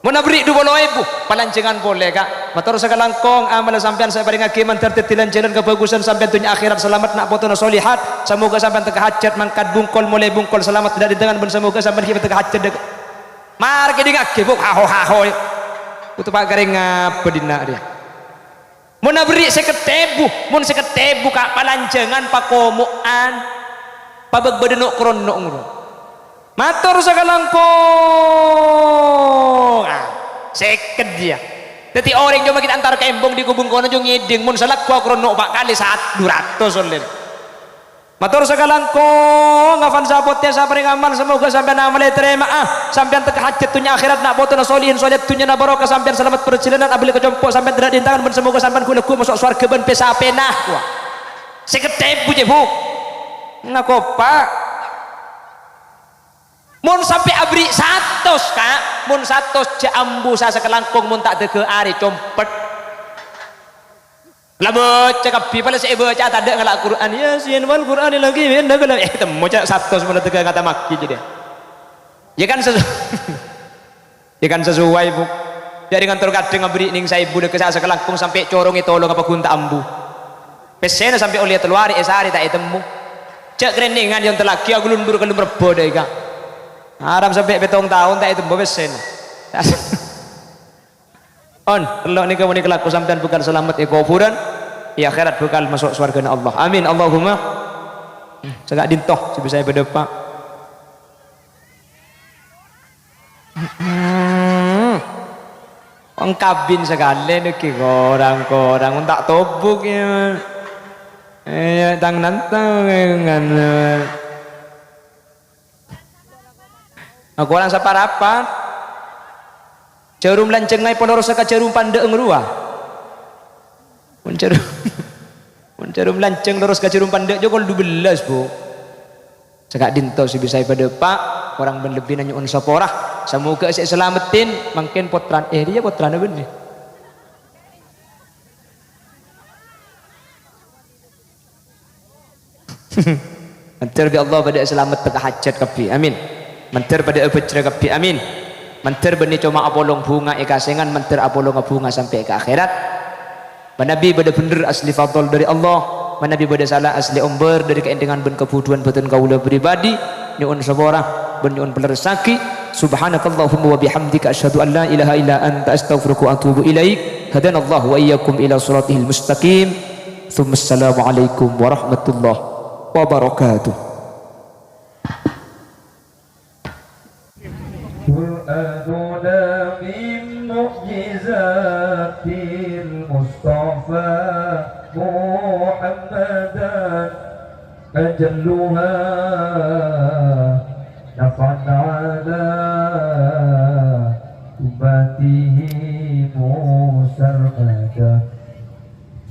Mon aberri' du polo èbu, palanjhângan polè, Ka'. Mator sakalangkong amalla sampèyan sè èparèngaghi mandhâr dhâddhi lan-jhâlân kabhâghusân sampèyan dhunnya akhèrat, salamet, na' potona solihat. Samoghâ sampèyan tekka hajhât, mangkat bungkol, molè bungkol, salamet, dâ' dintengan bân samoghâ sampèyan ghi' tekka hajhât dâ-, Mar kèdhing aghi, Bu, haho-haho. Kuteppa' karèng apa dinna' rèya? Mon aberri' sèket èbu, mon sèket èbu ka' palanjhângan pakomo'an, pabâk bâdâ no'-krono' ngono. Mator sakalangkong. Ah, sèket jiyâ. Dhâddhi orèng coma kita antar kembong di kubung kono jhâ' ngèdhing, mon salagghu akrono' pa' kalè sat-, du ratos ollèna. Mator sakalangkong, afan sapotè saparèng amal, samoghâ sampèyan amalla ètarèma'a, sampèyan tekka hajhât dhunnya akhèrat, na' potona solihin solihat, dhunnyana barokah, sampèyan salamet parjhâlânan, abâli ka compo', sampèyan tadâ' dintengan bân samoghâ sampèyan ghu-lagghu maso' sowarghâ bân pè-sapèna. Wah. Sèket èbu, jhâ', Bu. Ngakopa'. Mon sampè' aberri' satos, Ka', mon satos jhâ' ambu sa sakalangkong mon ta' dâgghâ' arè compet. La bâca kabbhi, pala sè èbâca tadâ' ngala' Qur'an. "Yasin wal Qur'anil hakim, innaka la," eh, temmo ca' satos mon dâgghâ' ngatammaghi jâdiyâ. Yâ kan sesu-, yâ kan sesuai, Bu. Jhâ' rèng ngator kadhâng aberri' nèng saèbu dâgghâ' sa sakalangkong sampè' corong ètolong apa ghun ta' ambu. Pèssèna sampè' ollè tello arè èsarè ta' ètemmo. Jhâ' krènèngan yâ entallaghi aghulundur ka Lum Rebbhâ dâ' èka. Aram sampè' pèttong taon ta' ètemmo pèssèna. On, tello' nèka mon èkalako sampèyan bhâkal salamet è kobhurân, è akhèrat bhâkal maso' sowarghâna Allah. Amin, Allahumma. Sè ka'dinto sè bisa èpadâpa'. Wong kabin sakalè nèka korang-korang, mon ta' tobuk yâ. Eh, tang nantang, ngan-, Akorang saparapan. Jhârum lanjhângnga èpalorosa ka jhârum pandhâ'eng rowa. Mon jhârum, mon jhârum lanjhâng loros ka jhârum pandhâ' jokol du bellâs, Bu. Sè ka'dinto sè bisa èpadâpa', korang bân lebbina nyo'on sapora. Samoghâ sè èsalameddhin, mangkèn pottrana, eh, rèya pottrana bânnè. Mandhâr bi' Allah padâ salamet tekka hajhât kabbhi. Amin. Mandhâr padâ abhâjhrâ kabbhi. Amin. Mandhâr bânnè coma apolong bhunga è kasèngan, mandhâr apolonga bhunga sampè' ka akhèrat. Manabi bâdâ bhendher asli fadl dâri Allah, manabi bâdâ sala asli ombâr dâri kaèndengan bân kabhudhuwân bhâdhân kaulâ pribadi, nyo'on sapora bân nyo'on palerressaghi. Subhanakallahumma wa bihamdika, asyhadu an la ilaha illa anta, astaghfiruka wa atubu ilaik. Hadanallahu wa iyyakum ila shiratihil mustaqim. Tsumma assalamualaikum warahmatullahi wabarakatuh. Qur'anuna min mu'jizatil Mustafa Muhammadan. أجلها نفعا على أمته سرمدا.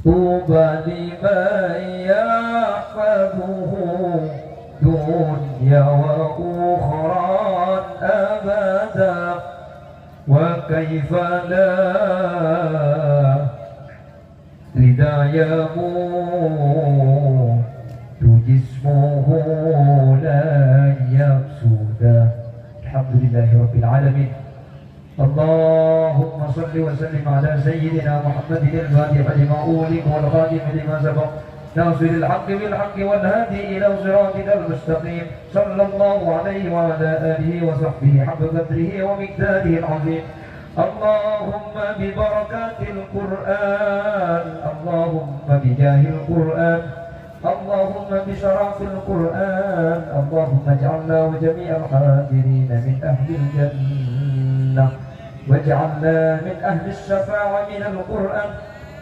طوبى لمن يحفظه دنيا وأخرى أبدا. وكيف لا إذا يموت جسمه لن يفسد. الحمد لله رب العالمين. اللهم صل وسلم على سيدنا محمد الفاتح لما أغلق والخاتم لما سبق ناصر الحق بالحق والهادي إلى صراطك المستقيم. صلى الله عليه وعلى آله وصحبه حق قدره ومقداره العظيم. اللهم ببركات القرآن، اللهم بجاه القرآن، اللهم بشرف القرآن، اللهم اجعلنا وجميع الحاضرين من أهل الجنة، واجعلنا من أهل الشفاعة من القرآن.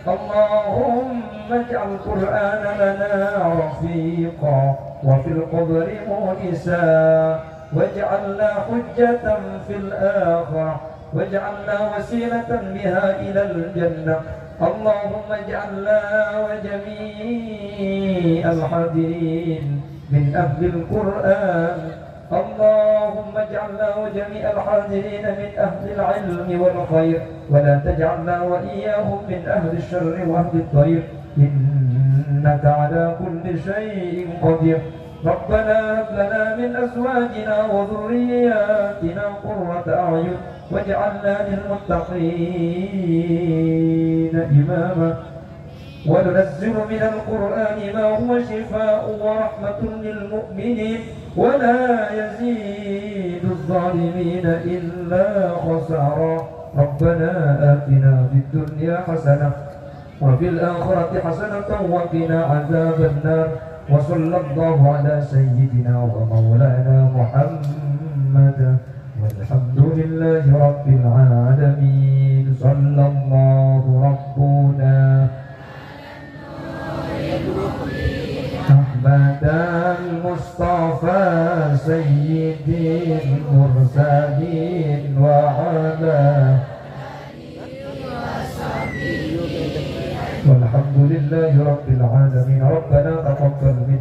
اللهم اجعل القرآن لنا رفيقا وفي القبر مونسا، واجعلنا حجة في الآخرة، واجعلنا وسيلة بها إلى الجنة. اللهم اجعلنا وجميع الحاضرين من أهل القرآن. اللهم اجعلنا وجميع الحاضرين من أهل العلم والخير، ولا تجعلنا وإياهم من أهل الشر وأهل الضير، إنك على كل شيء قدير. ربنا هب لنا من أزواجنا وذرياتنا قرة أعين واجعلنا للمتقين إماما. وننزل من القرآن ما هو شفاء ورحمة للمؤمنين ولا يزيد الظالمين إلا خسارا. ربنا آتنا في الدنيا حسنة وفي الآخرة حسنة وقنا عذاب النار. وصلى الله على سيدنا ومولانا محمد. والحمد لله رب العالمين. صلى الله ربنا أحمد المصطفى سيد المرسلين وعلى والحمد لله رب العالمين. ربنا تقبل منا